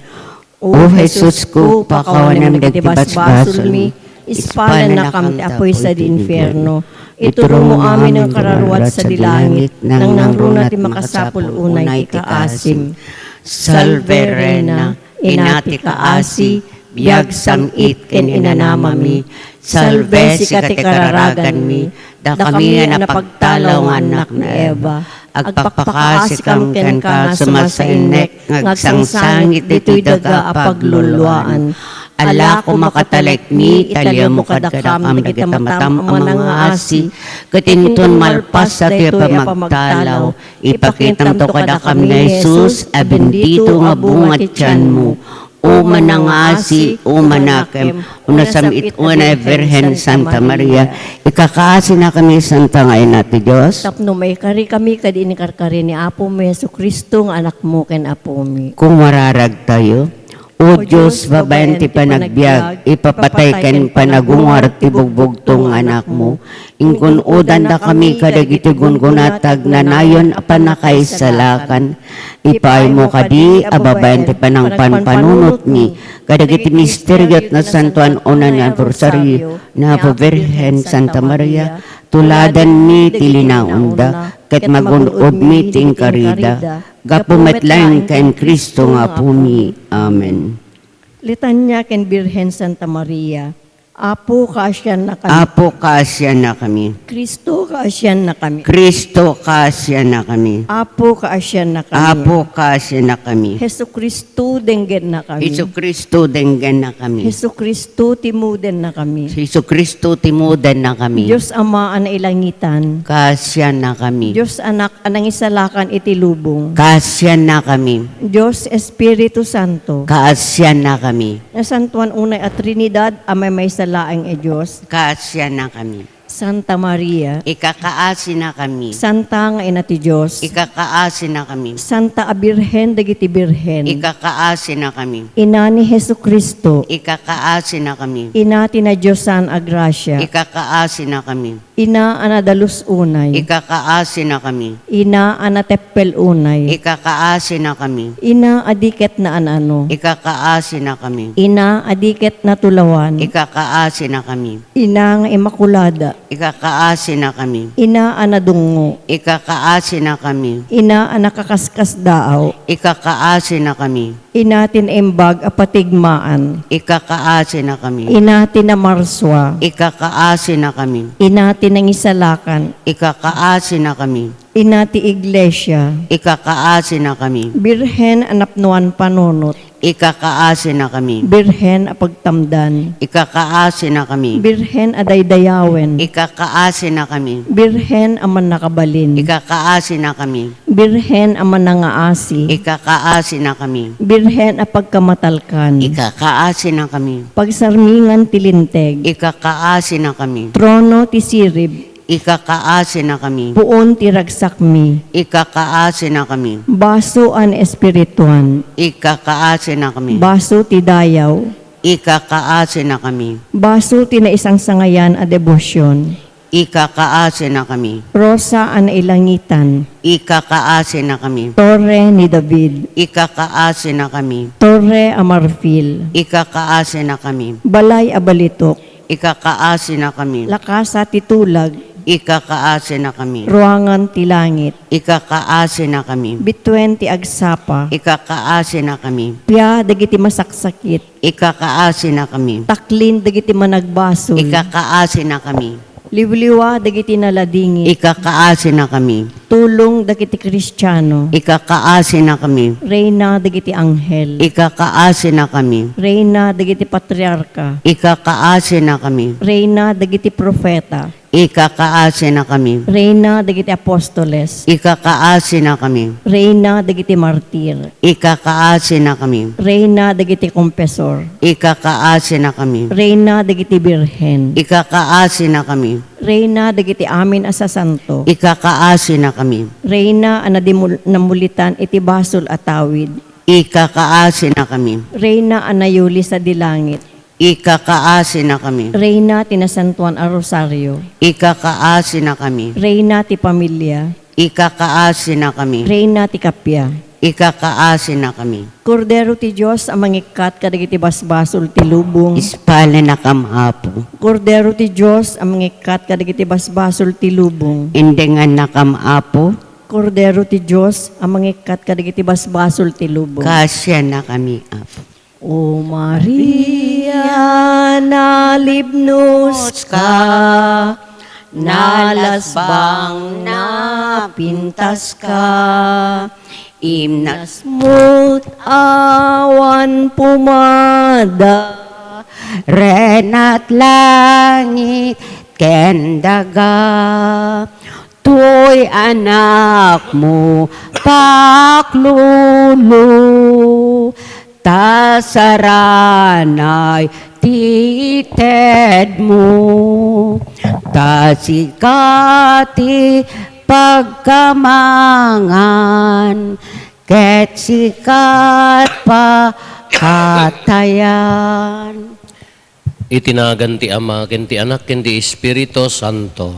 O Jesus ko, pakawanem dagiti basbasolmi, ispalennakam ti apuy sadi infierno. Ituronmo amin nga kararuat sadi langit, nangnangruna ti makasapul unay ti kaasim. Salve Reina, Ina ti kaasi, biag, sam-it, ken inanamami. Salve, sika ti kararaganmi, dakami a napagtalaw nga annak ni Eva. Agpakpakaasikam kenka, sumasainnek nga agsangsangit ditoy daga a pagluluaan. Ala, koma katalekmi, ta liawmo kadkadakam dagiti matam a manangngaasi, ket inton malpas daytoy a pamagtalaw, ipakitamto kadakam ni Jesus a bendito nga bunga ti tianmo. O manangngaasi, o manakem, o nasam-it unay a Birhen Santa Maria, ikakaasinakami, Santa nga Ina ti Dios. Tapno maikarikami kadi inikarkari ni Apomi Jesu-Cristo nga Anakmo ken Apomi. Kumararagtayo. O Dios, babaen ti panagbiag, ipapatay ken panagungar ti bugbugtong nga Anakmo. Ingun-odannakami kadagiti gungguna ti agnanayon a pannakaisalakan. Ipaaymo kadi a babaen ti panangpanpanunotmi kadagiti misterio ti Nasantoan unay nga Anniversario ni Apo Birhen Santa Maria, tuladanmi ti linaonda, ket magun-odmi ti inkarida, gapu met laeng ken Cristo nga Apomi. Amen. Litania ken Birhen Santa Maria. Apo, kaasiannakami. Apo, kaasiannakami. Cristo, kaasiannakami. Cristo, kaasiannakami. Apo, kaasiannakami. Apo, kaasiannakami. Jesu-Cristo, denggennakami. Jesu-Cristo, denggennakami. Jesu-Cristo, timudennakami. Jesu-Cristo, timudennakami. Dios Ama a nailangitan. Kaasiannakami. Dios Anak a nangisalakan iti lubong. Kaasiannakami. Dios Espiritu Santo. Kaasiannakami. Nasantoan unay a Trinidad a maymaysa laeng a Dios. Kaasiannakami. Santa Maria. Ikakaasinakami. Santa nga Ina ti Dios. Ikakaasinakami. Santa a Birhen dagiti birhen. Ikakaasinakami. Ina ni Jesu-Cristo. Ikakaasinakami. Ina ti nadiosan a grasia. Ikakaasinakami. Ina a nadalus unay. Ikakaasinakami. Ina a nateppel unay. Ikakaasinakami. Ina a di ket naan-ano. Ikakaasinakami. Ina a di ket natulawan. Ikakaasinakami. Ina nga Immakulada. Ikakaasinakami. Ina a nadungngo. Ikakaasinakami. Ina a nakakaskasdaaw. Ikakaasinakami. Ina ti naimbag a patigmaan. Ikakaasinakami. Ina ti namarsua. Ikakaasinakami. Ina ti nangisalakan. Ikakaasinakami. Ina ti iglesia. Ikakaasinakami. Birhen a napnoan panunot. Ikakaasinakami. Birhen a pagtamdan. Ikakaasinakami. Birhen a daydayawen. Ikakaasinakami. Birhen a mannakabalin. Ikakaasinakami. Birhen a manangaasi. Ikakaasinakami. Birhen a pagkamatalkan. Ikakaasinakami. Pagsarmingan ti linteg. Ikakaasinakami. Trono ti sirib. Ikakaasinakami. Puon ti ragsakmi. Ikakaasinakami. Baso a naespirituan. Ikakaasinakami. Baso ti dayaw. Ikakaasinakami. Baso ti naisangsangayan a debosion. Ikakaasinakami. Rosa a nailangitan. Ikakaasinakami. Torre ni David. Ikakaasinakami. Torre a marfil. Ikakaasinakami. Balay a balitok. Ikakaasinakami. Lakasa ti tulag. Ikakaasinakami. Ruangan ti langit. Ikakaasinakami. Bituen ti agsapa. Ikakaasinakami. Pia dagiti masaksakit. Ikakaasinakami. Taklin dagiti managbasol. Ikakaasinakami. Liwliwa dagiti naladingit. Ikakaasinakami. Tulong dagiti Kristiano. Ikakaasinakami. Reyna dagiti anghel. Ikakaasinakami. Reyna dagiti patriarka. Ikakaasinakami. Reyna dagiti profeta. Ikakaasinakami. Reyna dagiti apostoles. Ikakaasinakami. Reyna dagiti martir. Ikakaasinakami. Reyna dagiti kompesor. Ikakaasinakami. Reyna dagiti birhen. Ikakaasinakami. Reyna dagiti amin a sasanto. Ikakaasinakami. Reyna a nadimul-, namulitan iti basol a tawid. Ikakaasinakami. Reyna a nayuli sadi langit. Ikakaasinakami. Reyna ti Nasantoan a Rosario. Ikakaasinakami. Reyna ti Pamilia. Ikakaasinakami. Reyna ti Kappia. Ikakaasinakami. Kordero ti Dios a mangikkat kadagiti basbasol ti lubong. Ispalenakam, Apo. Kordero ti Dios a mangikkat kadagiti basbasol ti lubong. Indengannakam, Apo. Kordero ti Dios a mangikkat kadagiti basbasol ti lubong. Kaasiannakami, Apo. O Maria, nalibnoska, nalasbang, napintaska, imnasmo't awan pumada. Reenat langit ken daga, toy anakmo paklolo, ta saranay ti tedmo, ta sika ti pagkamangan, ket sika ti pakatayan. Iti nagan ti Ama, ken ti Anak, ken ti Espiritu Santo.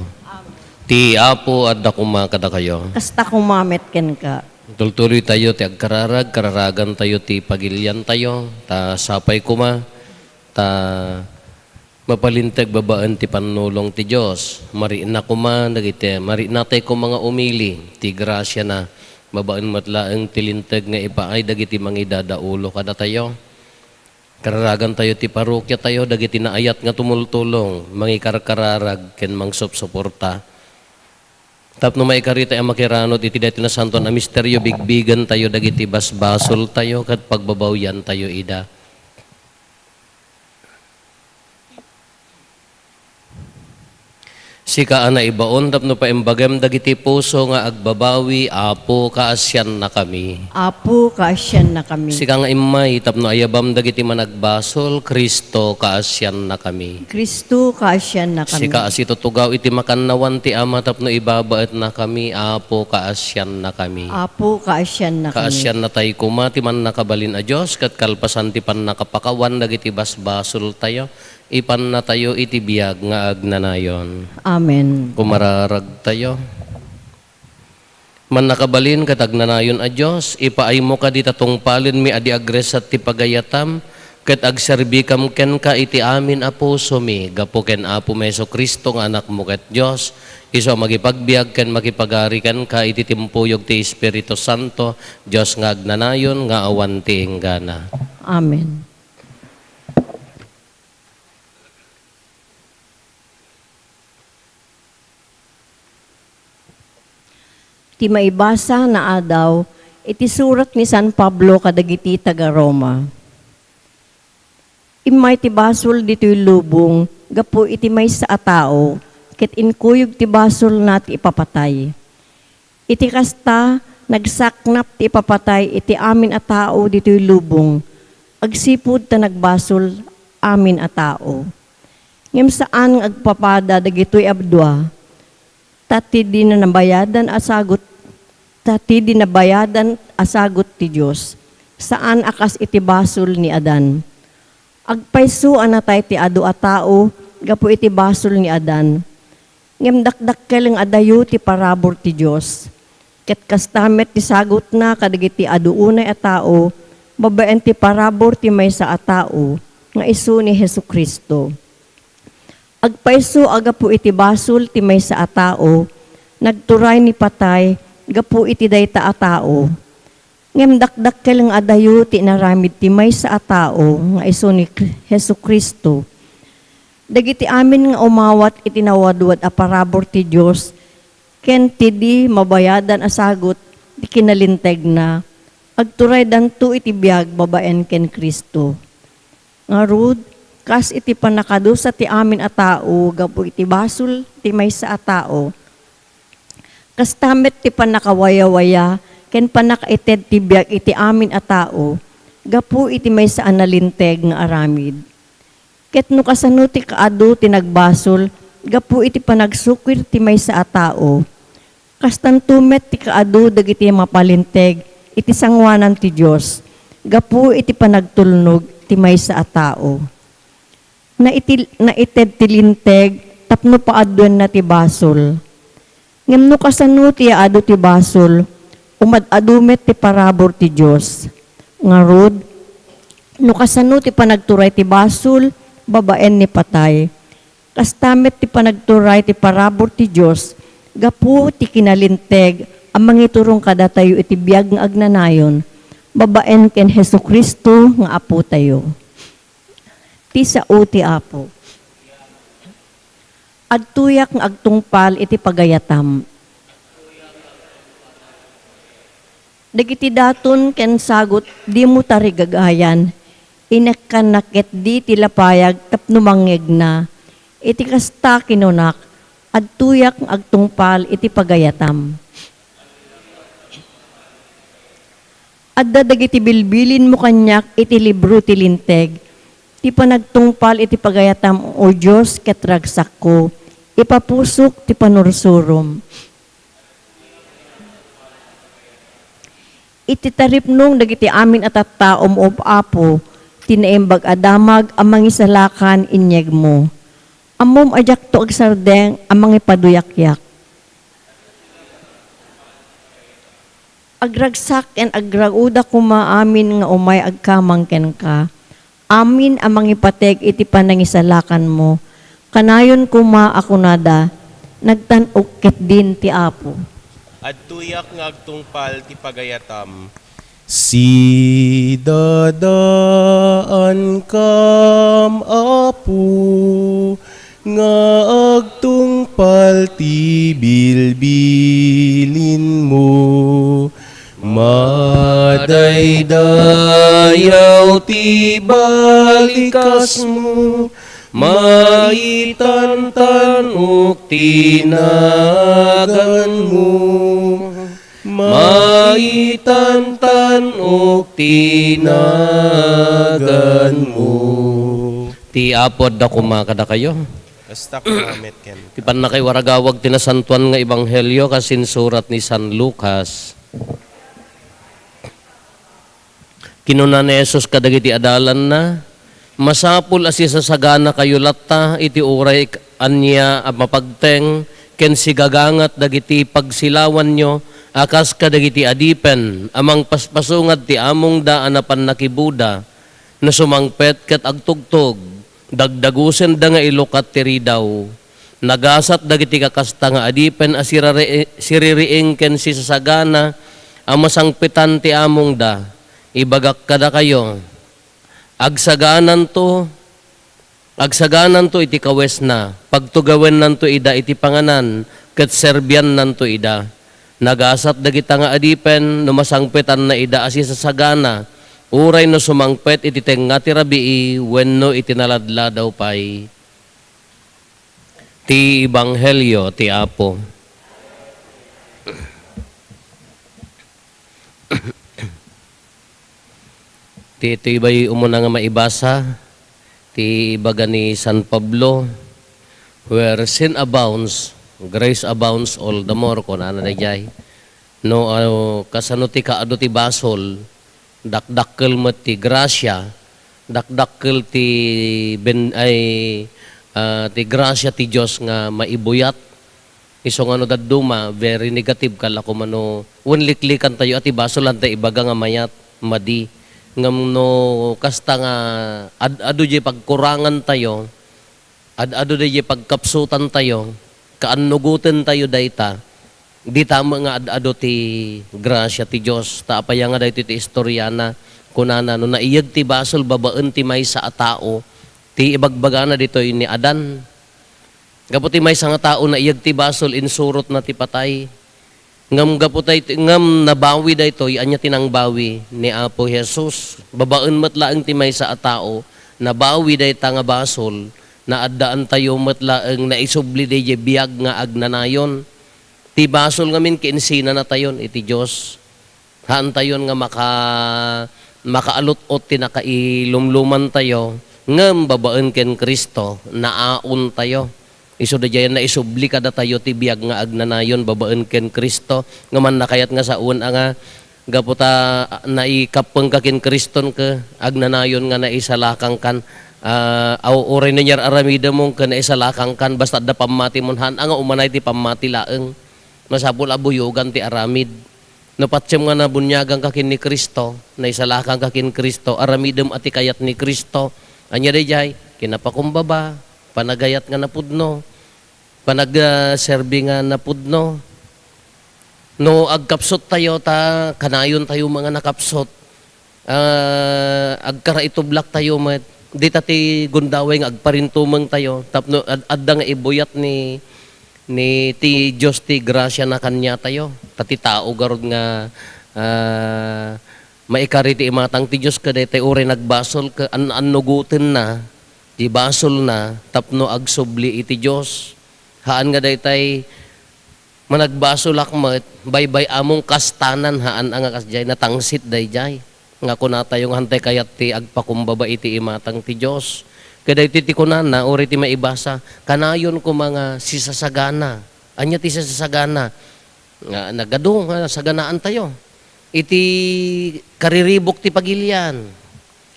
Ti Apo adda koma kadakayo. Kasta koma met kenka. Tultuloytayo ti agkararag, kararagantayo ti pagiliantayo, ta sapay koma, ta mapalinteg babaen ti pannulong ti Dios. Marikna koma dagiti, mariknatay koma nga umili ti grasiana, babaen met laeng ti linteg nga ipaay dagiti mangidadaulo kadatayo. Kararagantayo ti parokiatayo dagiti naayat nga tumultulong, mangikarkararag, ken mangsupsuporta. Tapno maikaritayo a makiranod iti daytoy nasantoan a misterio, bigbigentayo dagiti basbasoltayo ket pagbabawiantayo ida. Sika a naibaon tapno paimbagem dagiti puso nga agbabawi, Apo, kaasiannakami. Apo, kaasiannakami. Sika nga immay tapno ayabam dagiti managbasol, Cristo, kaasiannakami. Cristo, kaasiannakami. Sika a situtugaw iti makannawan ti Ama tapno ibabaetnakami, Apo, kaasiannakami. Apo, kaasiannakami. Kaasiannatay koma ti mannakabalin a Dios ket kalpasan ti pannakapakawan dagiti basbasoltayo, ipannatayo iti biag nga agnanayon. Amen. Kumararagtayo. Mannakabalin ket agnanayon a Dios, ipaaymo kadi ta tungpalenmi a di agresat ti pagayatam, ket agserbikam kenka iti amin a pusomi, gapu ken Apomi Jesu-Cristo nga Anakmo ket Dios, isu a makipagbiag ken makipagari kenka iti timpuyog ti Espiritu Santo, Dios nga agnanayon nga awan ti inggana. Amen. Ti maibasa nga adaw iti surat ni San Pablo kadagiti taga-Roma. Immay ti basol ditoy lubong gapu iti maysa a tao, ket inkuyog ti basolna ti ipapatay. Iti kasta, nagsaknap ti ipapatay iti amin a tao ditoy lubong, agsipud ta nagbasol amin a tao. Ngem saan nga agpapada dagitoy a dua, ta ti di nabayadan a sagut, ta ti di nabayadan a sagut ti Dios, saan a kas iti basol ni Adan. Agpayso a natay ti adu a tao gapu iti basol ni Adan, ngem dakdakkel nga adayo ti parabur ti Dios. Ket kasta met ti sagutna kadagiti adu unay a tao babaen ti parabur ti maysa a tao nga isu ni Jesu-Cristo. Agpayso a gapu iti basol ti maysa a tao, nagturay ni patay gapu iti dayta a tao. Ngem dakdakkel nga adayo ti inaramid ti maysa a tao nga isu ni Kr-, Jesu-Cristo. Dagiti amin nga umawat iti nawadwad a parabur ti Dios ken ti di mabayadan a sagut ti kinalintegna, agturaydanto iti biag babaen ken Cristo. Ngarud, kas iti pannakadusa ti amin a tao gapu iti basol ti maysa a tao, kasta met ti pannakawayawaya ken pannakaited ti biag iti amin a tao gapu iti maysa a nalinteg nga aramid. Ket no kasano ti kaadu ti nagbasol gapu iti panagsukir ti maysa a tao, kastanto met ti kaadu dagiti mapalinteg iti sangoanan ti Dios gapu iti panagtulnog ti maysa a tao. Naiti-, naited ti linteg tapno paaduenna ti basol. Ngem no kasano ti aadu ti basol, umad-adu met ti parabur ti Dios. Ngarud, no kasano ti panagturay ti basol babaen ni patay, kasta met ti panagturay ti parabur ti Dios gapu ti kinalinteg a mangiturong kadatayo iti biag nga agnanayon babaen ken Jesu-Cristo nga Apotayo. Ti sao ti Apo. Adtoyak nga agtungpal iti pagayatam. Dagiti daton ken sagut dimo tarigagayan, Inekkannak ketdi ti lapayag tapno mangngegna. Iti kasta, kinunak, "Adtoyak nga agtungpal iti pagayatam." Adda dagiti bilbilinmo kaniak iti libro ti Linteg, ti panagtungpal iti pagayatam, O Dios, ket ragsakko, ipapusok ti panursurom. Iti taripnong dagiti amin a tattaom, O Apo, ti naimbag a damag a mangisalakan inyegmo. Ammom a diakto agsardeng a mangipaduyakyak. Agragsak ken agraguda koma amin nga umay agkamang kenka. Amin a mangipateg iti panangisalakanmo. Kanayon koma a kunada, "Nagtan-ok ketdin ti Apo." Adtoyak nga agtungpal ti pagayatam. Sidadaankam, Apo, nga agtungpal ti bilbilinmo. Madaydayaw ti balikasmo, maitantan-ok ti naganmo. Maitantan-ok ti naganmo. Ti Apo adda koma kadakayo. Kasta koma met kenka. Ti pannakaiwaragawag ti Nasantoan nga Ebanghelio kas insurat ni San Lucas. Kinuna ni Jesus kadagiti adalanna, "Masapul a sisasaganakayo latta iti uray ania a mapagteng ken sigagangat dagiti pagsilawanyo a kas kadagiti adipen a mangpaspasungad ti amongda a napan nakibuda. No sumangpet ket agtugtog, dagdagusenda nga ilukat ti ridaw. Nagasat dagiti kakasta nga adipen a sirari-, siririing ken sisasagana a masangpetan ti amongda. Ibagak kadakayo, agsagananto, agsagananto iti kawesna, pagtugawennanto ida iti panganan, ket serbiannanto ida. Nagasat dagita nga adipen no masangpetanna ida a sisasagana, uray no sumangpet iti tengnga ti rabii wenno iti naladladaw pay." Ti Ebanghelio ti Apo. Ti, itoy bay umuna nga maibasa, ti ibaga ni San Pablo, "Where sin abounds, grace abounds all the more," kunana daydiay. No, ah, kasano ti kaadu ti basol, dakdakkel met ti grasia, dakdakkel ti ben-, ay, ah, ti grasia ti Dios nga maibuyat. Isu nga no dadduma, very negative ka la koma no, wen liklikantayo a ti basol, anta ibaga nga mayat, madi. Ngem no kasta nga ad-adu diay pagkurangantayo, ad-adu diay pagkapsutantayo, kaannugotentayo dayta, dita met nga ad-adu ti grasia ti Dios. Ta apay nga daytoy ti istoriana, kunana, no naiyeg ti basol babaen ti maysa a tao, ti ibagbagana ditoy ni Adan. Gapu ti maysa nga tao naiyeg ti basol, insurotna ti patay. Ngem gapu tay, ngem nabawi daytoy, ania ti nangbawi? Ni Apo Jesus. Babaen met laeng ti maysa a tao, nabawi dayta nga basol, naaddaantayo met laeng, naisubli daydiay biag nga agnanayon. Ti basol ngamin, kinsinanatayon iti Dios. Haantayon nga maka-, makaalut-ot ti nakailumlumantayo, ngem babaen ken Cristo, naaontayo. Isu daydiay naisubli kadatayo ti biag nga agnanayon babaen ken Cristo, ngem ania kayat nga sawen a nga gapu ta naikappengka ken Criston ket agnanayon nga naisalakangkan, ah, aw-, uray no ania aramidem ket naisalakangkan, basta adda pammatimon, haan a nga umanay ti pammati laeng. Masapul a buyogan ti aramid. No patiem nga nabuniaganka ken ni Cristo, naisalakanka ken Cristo, aramidem a ti kayat ni Cristo. Ania daydiay? Kinapakumbaba, panagayat nga napudno, panag-, ah, serbi nga napudno. No agkapsuttayo, ta kanayontayo nga nakapsut. Ah, agkaraitublaktayo met. Dita ti gundaway nga agparintumengtayo. Tapno ad-, adda nga ibuyat ni, ni ti Dios ti grasiana kaniatayo. Ta ti tao garud nga, ah, maikari ti imatang ti Dios kadaytay uray nagbasol ket an-, annugotenna ti basolna tapno agsubli iti Dios. Haan nga daytay managbasolak met, baybay-amon kastanan, haan a nga kasdiay, natangsit daydiay. Nga kunatayo nga hantay kayat ti agpakumbaba iti imatang ti Dios. Kadaytoy ti kunana, uray ti maibasa, kanayon koma nga sisasagana. Ania ti sisasagana? Nga nagadu nga saganaantayo. Iti kariribuk ti pagilian,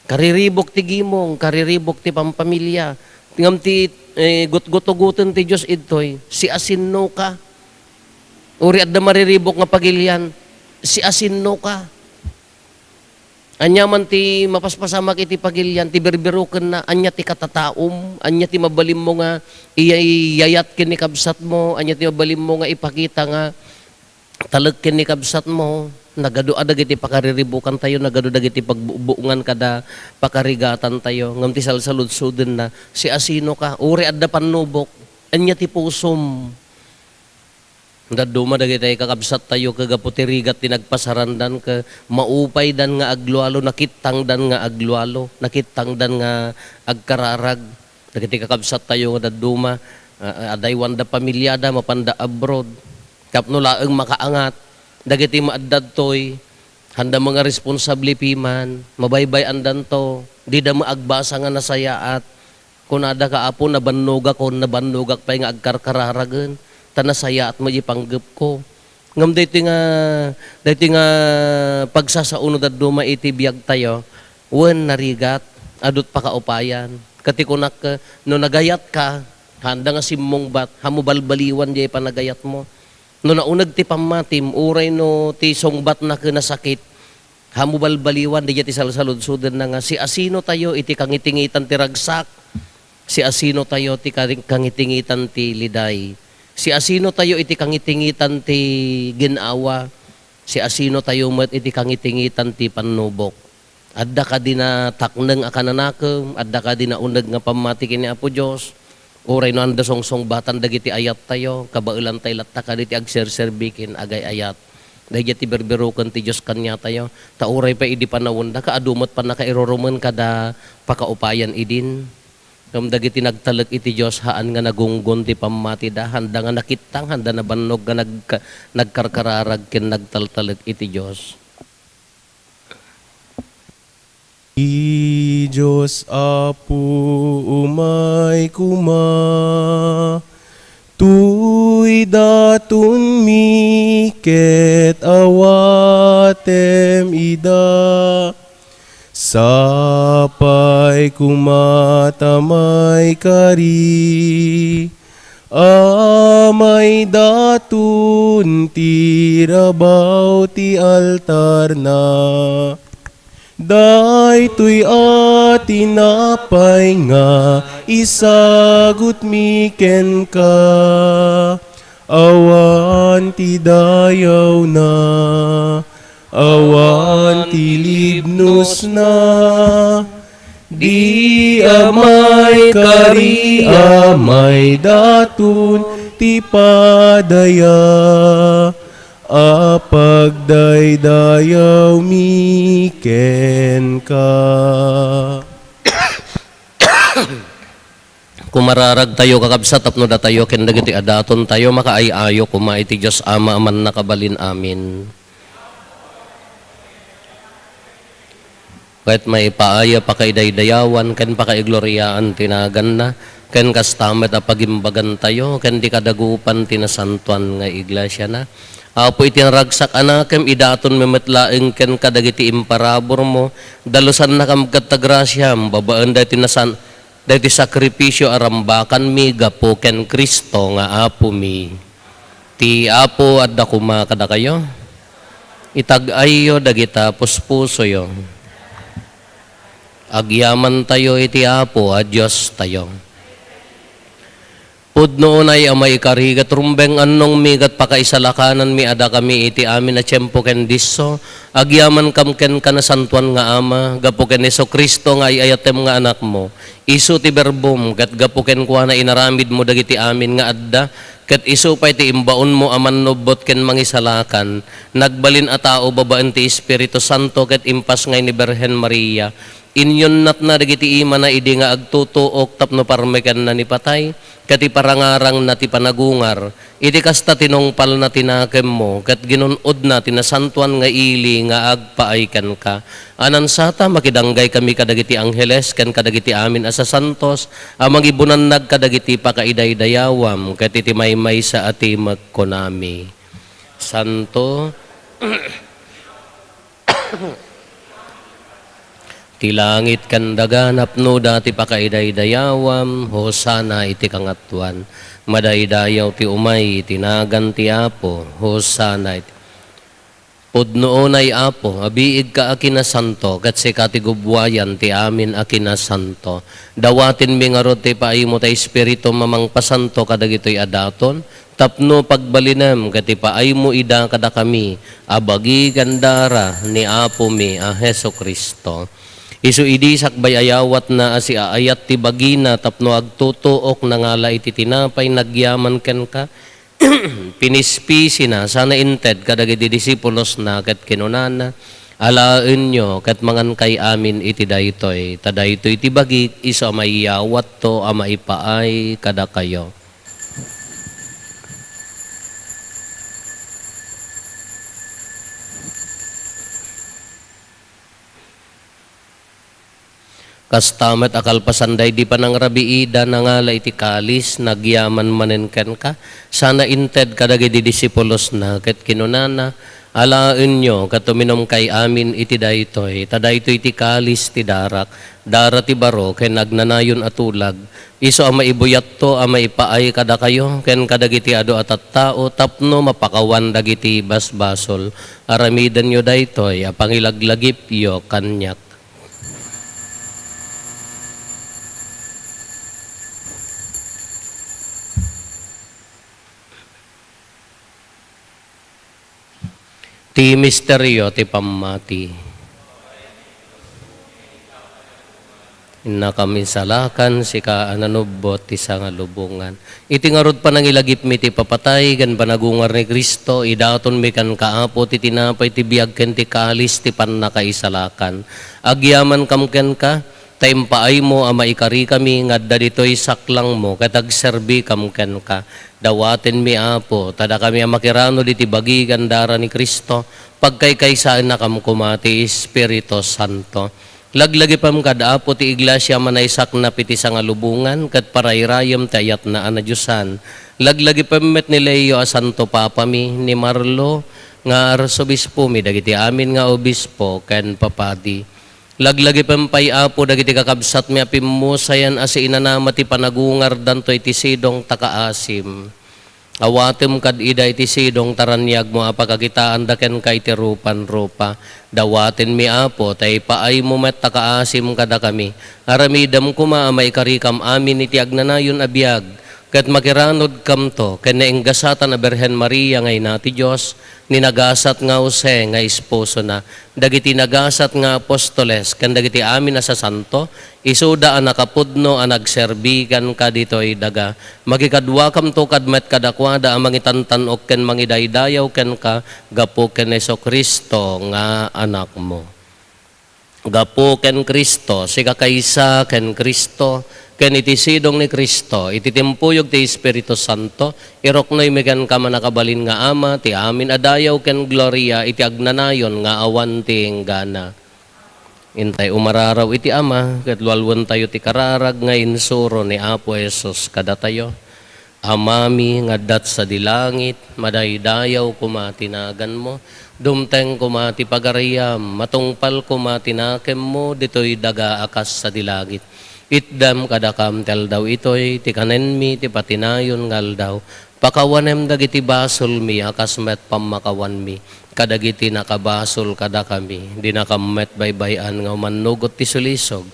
kariribuk ti gimong, kariribuk ti pampamilya. Ngem ti, eh, gutgutugoten ti Dios idtoy, siasinnoka. Uray adda mariribuk nga pagilian, siasinnoka. Ania man ti mapaspasamak iti pagilian, ti birbirukenna, ania ti katataom, ania ti mabalinmo nga iyayat ken ni kabsatmo, ania ti mabalinmo nga ipakita nga talek ken ni kabsatmo, nagadu a dagiti pakariribukantayo, nagadu dagiti pagbubuongan kada pakarigatantayo, ngem ti salsaludsodenna, siasinoka, uray adda pannubok, ania ti pusom? Dadduma dagiti kakabsattayo ket gapu ti rigat ti nagpasarandan ket maupaydan nga aglualo, nakittangdan nga aglualo, nakittangdan nga agkararag. Dagiti kakabsattayo nga dadduma, ah, adaywanda pamiliada, mapanda abroad. Tapno laeng makaangat, dagiti maaddadtoy, handa nga responsable piman, mabaybay-andanto, dida maagbasa nga nasayaat. Kunada ka, "Apo, nabannogakon, nabannogak pay nga agkarkararagen, ta nasayaat met ipanggepko." Ngem daytoy nga, daytoy nga pagsasao no dadduma iti biagtayo, wen narigat, adut pakaupayan. Ket ti kunak, no nagayatka, handa nga simmungbat, hammo balbaliwan diay panagayatmo. No nauneg ti pammatim, uray no ti sungbatna ket nasakit, hammo balbaliwan, daydiay ti salsaludsodenna nga, siasinotayo iti kangitingitan ti ragsak? Siasinotayo ti kari-, kangitingitan ti liday? Siasinotayo iti kangitingitan ti gin-awa? Siasinotayo met iti kangitingitan ti pannubok? Adda kadi natakneng a kananakem? Adda kadi nauneg nga pammati ken ni Apo Dios? Uray no adda sungsungbatan dagiti ayattayo, kabaelantay latta kadi ti agserserbi ken agay-ayat. Daydiay ti birbiruken ti Dios kaniatayo. Ta uray pay idi panawenda, kaadu met pannakairurumen kada pakaupayan idin. Ngem dagiti nagtalek iti Dios, haan nga nagunggon ti pammatida, handa nga nakittang, handa nabannog nga nagka-, nagkarkararag ken nagtaltalek iti Dios. Ti Dios Apo, umay koma, tuy datonmi ket awatem ida. Sapay koma ta maikari a maidaton ti rabaw ti altarna. Daytoy a tinapay nga isagutmi kenka, awan ti dayawna, awan ti libnosna. Di a maikari a maidaton ti padaya a pagdaydayawmi kenka. Kumararagtayo, kakabsat, tapno datayo ken dagiti adatontayo makaay-ayo koma iti Dios Ama a mannakabalin. Amen. Ket maipaay a pakaidaydayawan ken pakaigloriaan ti naganna, ken kasta met a pagimbagantayo ken ti kadagupan ti nasantoan nga iglesiana. Apo, iti naragsak a nakem, idatonmi met laeng ken kadagiti imparaburmo, dalusannakam ket ta grasiam babaen daytoy nasan-, daytoy sakripisio a rambakanmi gapu ken Cristo nga Apomi. Ti Apo adda koma kadakayo. Itag-ayyo dagita puspusoyo. Agyamantayo iti Apo a Diostayo. Pudno unay a maikari ket rumbeng annongmi ket pakaisalakananmi a dakami iti amin a tiempo ken disso, agyamankam kenka, Nasantoan nga Ama, gapu ken Jesu-Cristo nga ay-ayatem nga Anakmo. Isu ti Berbom, ket gapu kenkuana inaramidmo dagiti amin nga adda, Ket isu pay ti imbaonmo a mannubbot ken mangisalakan, nagbalin a tao babaen ti Espiritu Santo ket impasngay ni Birhen Maria. Inyunnatna dagiti imana idi nga agtutuok tapno parmekenna ni patay, ket iparangarangna ti panagungar. Iti kasta, tinungpalna ti nakemmo, ket ginun-odna ti nasantoan nga ili nga agpaay kenka. Anansata, makidanggay kami kadagiti angheles ken kadagiti amin a sasantos a mangibunannag kadagiti pakaidaydayawam ket iti maymaysa a timek kunami: Santo ti langit ken daga, napnoda ti pakaidaydayawam. Hosanna iti kangatoan. Madaydayaw ti umay iti nagan ti Apo. Hosanna iti Pudno unay, Apo, a biigka a kinasanto, ket sika ti gubbuayan ti amin a kinasanto. Dawatenmi ngarud ti ipaaymo ti Espiritum a mangpasanto kadagitoy a daton, tapno pagbalinem ket ipaaymo ida kadakami a bagi ken dara ni Apomi a Jesu-Cristo. Isu idi sakbay ayawatna a siaayat ti bagina tapno agtutuok, nangala iti tinapay, nagyaman kenka, pinispisina sana inted kadagiti disipulosna ket kinunana: Alaenyo ket mangankay amin iti daytoy, ta daytoy ti bagik isu a maiyawatto a maipaay kadakayo. Kasta met a kalpasan daydi panangrabiida, nangala iti kalis, nagyaman manen kenka, sana inted kadagiti disipulosna, ket kinunana: Alaenyo ket uminumkay amin iti daytoy, ta daytoy ti kalis ti darak, dara ti baro ken agnanayon a tulag, isu a maibuyatto a maipaay kadakayo ken kadagiti adu a tattao tapno mapakawan dagiti basbasol. Aramidenyo daytoy a pangilaglagipyo kaniak. Ti misterio ti pammati. Innakam insalakan, sika a nanubbot ti sangalubongan. Iti ngarud panangilagipmi ti ipapatay ken panagungar ni Cristo, idatonmi kenka, Apo, ti tinapay ti biag ken ti kalis ti pannakaisalakan. Agyamankam kenka, ta impaaymo a maikarikami nga adda ditoy saklangmo ket agserbikam kenka. Dawatenmi, Apo, ta dakami a makiranod iti bagi ken dara ni Cristo, pagkaykaysaennakam koma ti Espiritu Santo. Laglagipem kad, Apo, ti iglesia a manaysaknap iti sangalubongan ket parairayem ti ayatna a nadiosan. Laglagipem met ni Leo a Santo Papami, ni Marlo nga Arsobispomi, dagiti amin nga obispo ken papadi. Laglagipem pay, Apo, dagiti kakabsatmi a pimmusayan a siinanama ti panagungardanto iti sidong ta kaasim. Awatem kad ida iti sidong ta raniagmo a pakakitaanda kenka iti rupan rupa. Dawatenmi, Apo, ta ipaaymo met ta kaasim kadakami. Aramidem koma a maikarikam amin iti agnanayon a biag, ket makiranodkamto ken nainggasatan a Birhen Maria nga Ina ti Dios, ni nagasat nga Jose nga esposona, dagiti nagasat nga apostoles, ken dagiti amin a sasanto, isuda a nakapudno a nagserbi kenka ditoy daga. Makikaduakamto kad met kadakuada a mangitantan-ok ken mangidaydayaw kenka gapu ken Jesu-Cristo nga Anakmo. Gapu ken Cristo, sika kaysa ken Cristo, ken iti sidong ni Cristo, iti timpuyog ti Espiritu Santo, iruknoymi kenka, mannakabalin nga Ama, ti amin a dayaw ken gloria iti agnanayon nga awan ti inggana. Intay umararaw iti Ama, ket lualuentayo ti kararag nga insuro ni Apo Jesus kadatayo. Amami nga adda sadi langit, madaydayaw koma ti naganmo, dumteng koma ti pagariam, matungpal koma ti nakemmo ditoy daga a kas sadi langit. Itdem kadakam ti aldaw itoy ti kanenmi ti patinayon nga aldaw. Pakawanem dagiti basolmi a kas met pammakawanmi kadagiti nakabasol kadakami. Dinakam met baybay-an nga umannugot ti sulisog.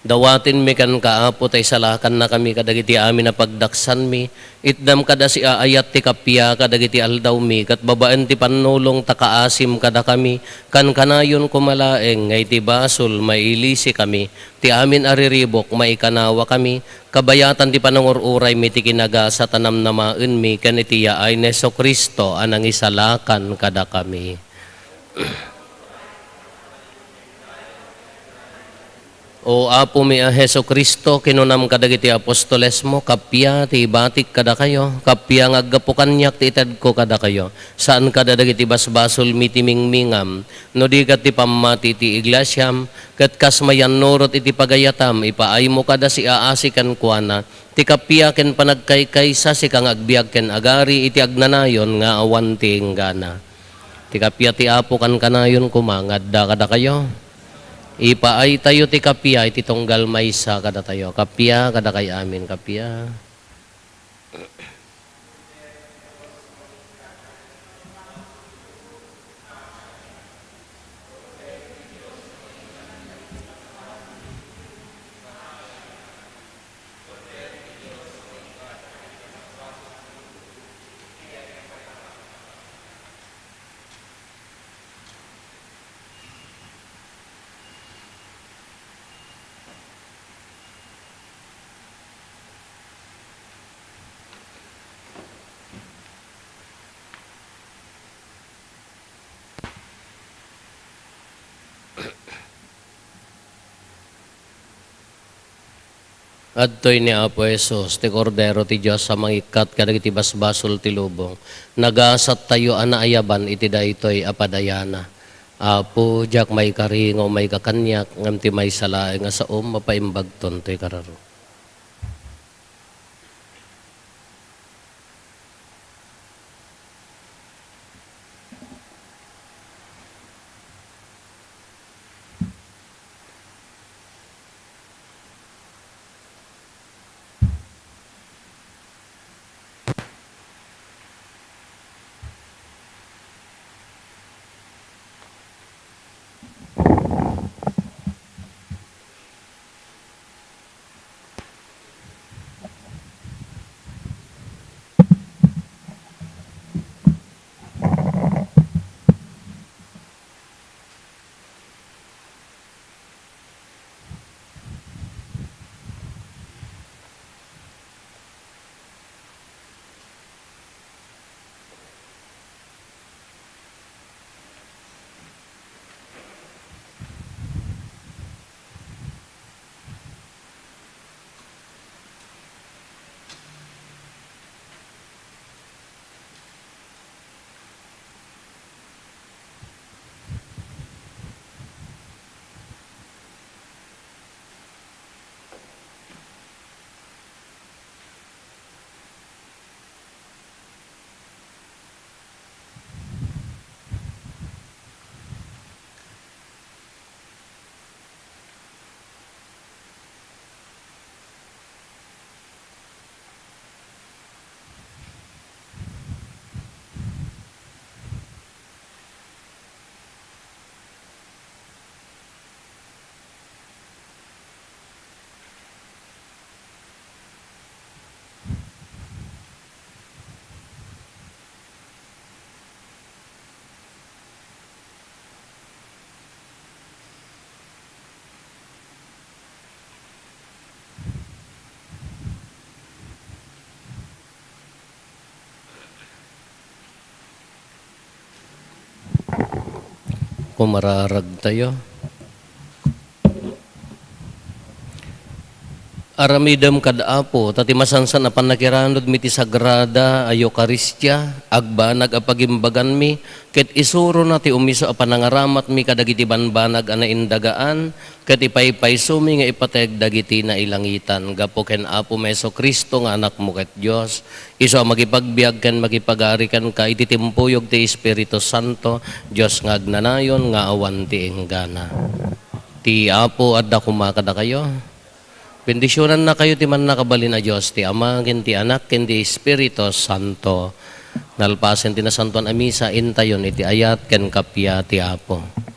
Dawatenmi kenka, Apo, ta isalakannakami kadagiti amin a pagdaksanmi. Itdam kad a siaayat ti kappia kadagiti aldawmi, ket babaen ti pannulong ta kaasim kadakami, kankanayon koma laeng nga iti basol, mailisikami. Ti amin a riribuk, maikanawakami. Kabayatan ti panangur-uraymi ti kinagasat a namnamaenmi ken iti yaay ni Jesu-Cristo a nangisalakan kadakami. O Apomi a Jesu-Cristo, kinunam kadagiti apostolesmo, kappia ti ibatik kadakayo, kappia nga aggapu kaniak ti itedko kadakayo. Saan kada dagiti basbasolmi ti mingmingam, no di ket ti pammati ti iglesiam, ket kas mayannurot iti pagayatam, ipaaymo kada siaasi kenkuana, ti kappia ken panagkaykaysa sika nga agbiag ken agari iti agnanayon nga awan ti inggana. Ti kappia ti Apo kankanayon koma nga adda kadakayo. Ipaaytayo ti kappia iti tunggal maysa kadatayo. Kappia kadakay amin, kappia. Adtoy ni Apo Jesus, ti Kordero ti Dios a mangikkat kadagiti basbasol ti lubong. Nagasattayo a naayaban iti daytoy a padayana. Apo, diak maikari nga umayka kaniak, ngem ti maysa laeng a saom, mapaimbagton toy kararo. Kumararagtayo. Aramidem kad Apo, ta ti masansan a pannakiranudmi ti Sagrada a Eukaristia, agbanag a pagimbaganmi, ket isurona ti umiso a panangaramatmi kadagiti banbanag a naindagaan, ket ipaypaysomi nga ipateg dagiti nailangitan. Gapu ken Apomi Jesu-Cristo nga Anakmo ket Dios, isu a makipagbiag ken makipagari kenka iti timpuyog ti Espiritu Santo, Dios nga agnanayon nga awan ti inggana. Ti Apo adda koma kadakayo. Bendisionannakayo ti Mannakabalin a Dios, ti Ama, ken ti Anak, ken ti Espiritu Santo. Nalpasen ti Nasantoan a Misa, intayon iti ayat ken kappia ti Apo.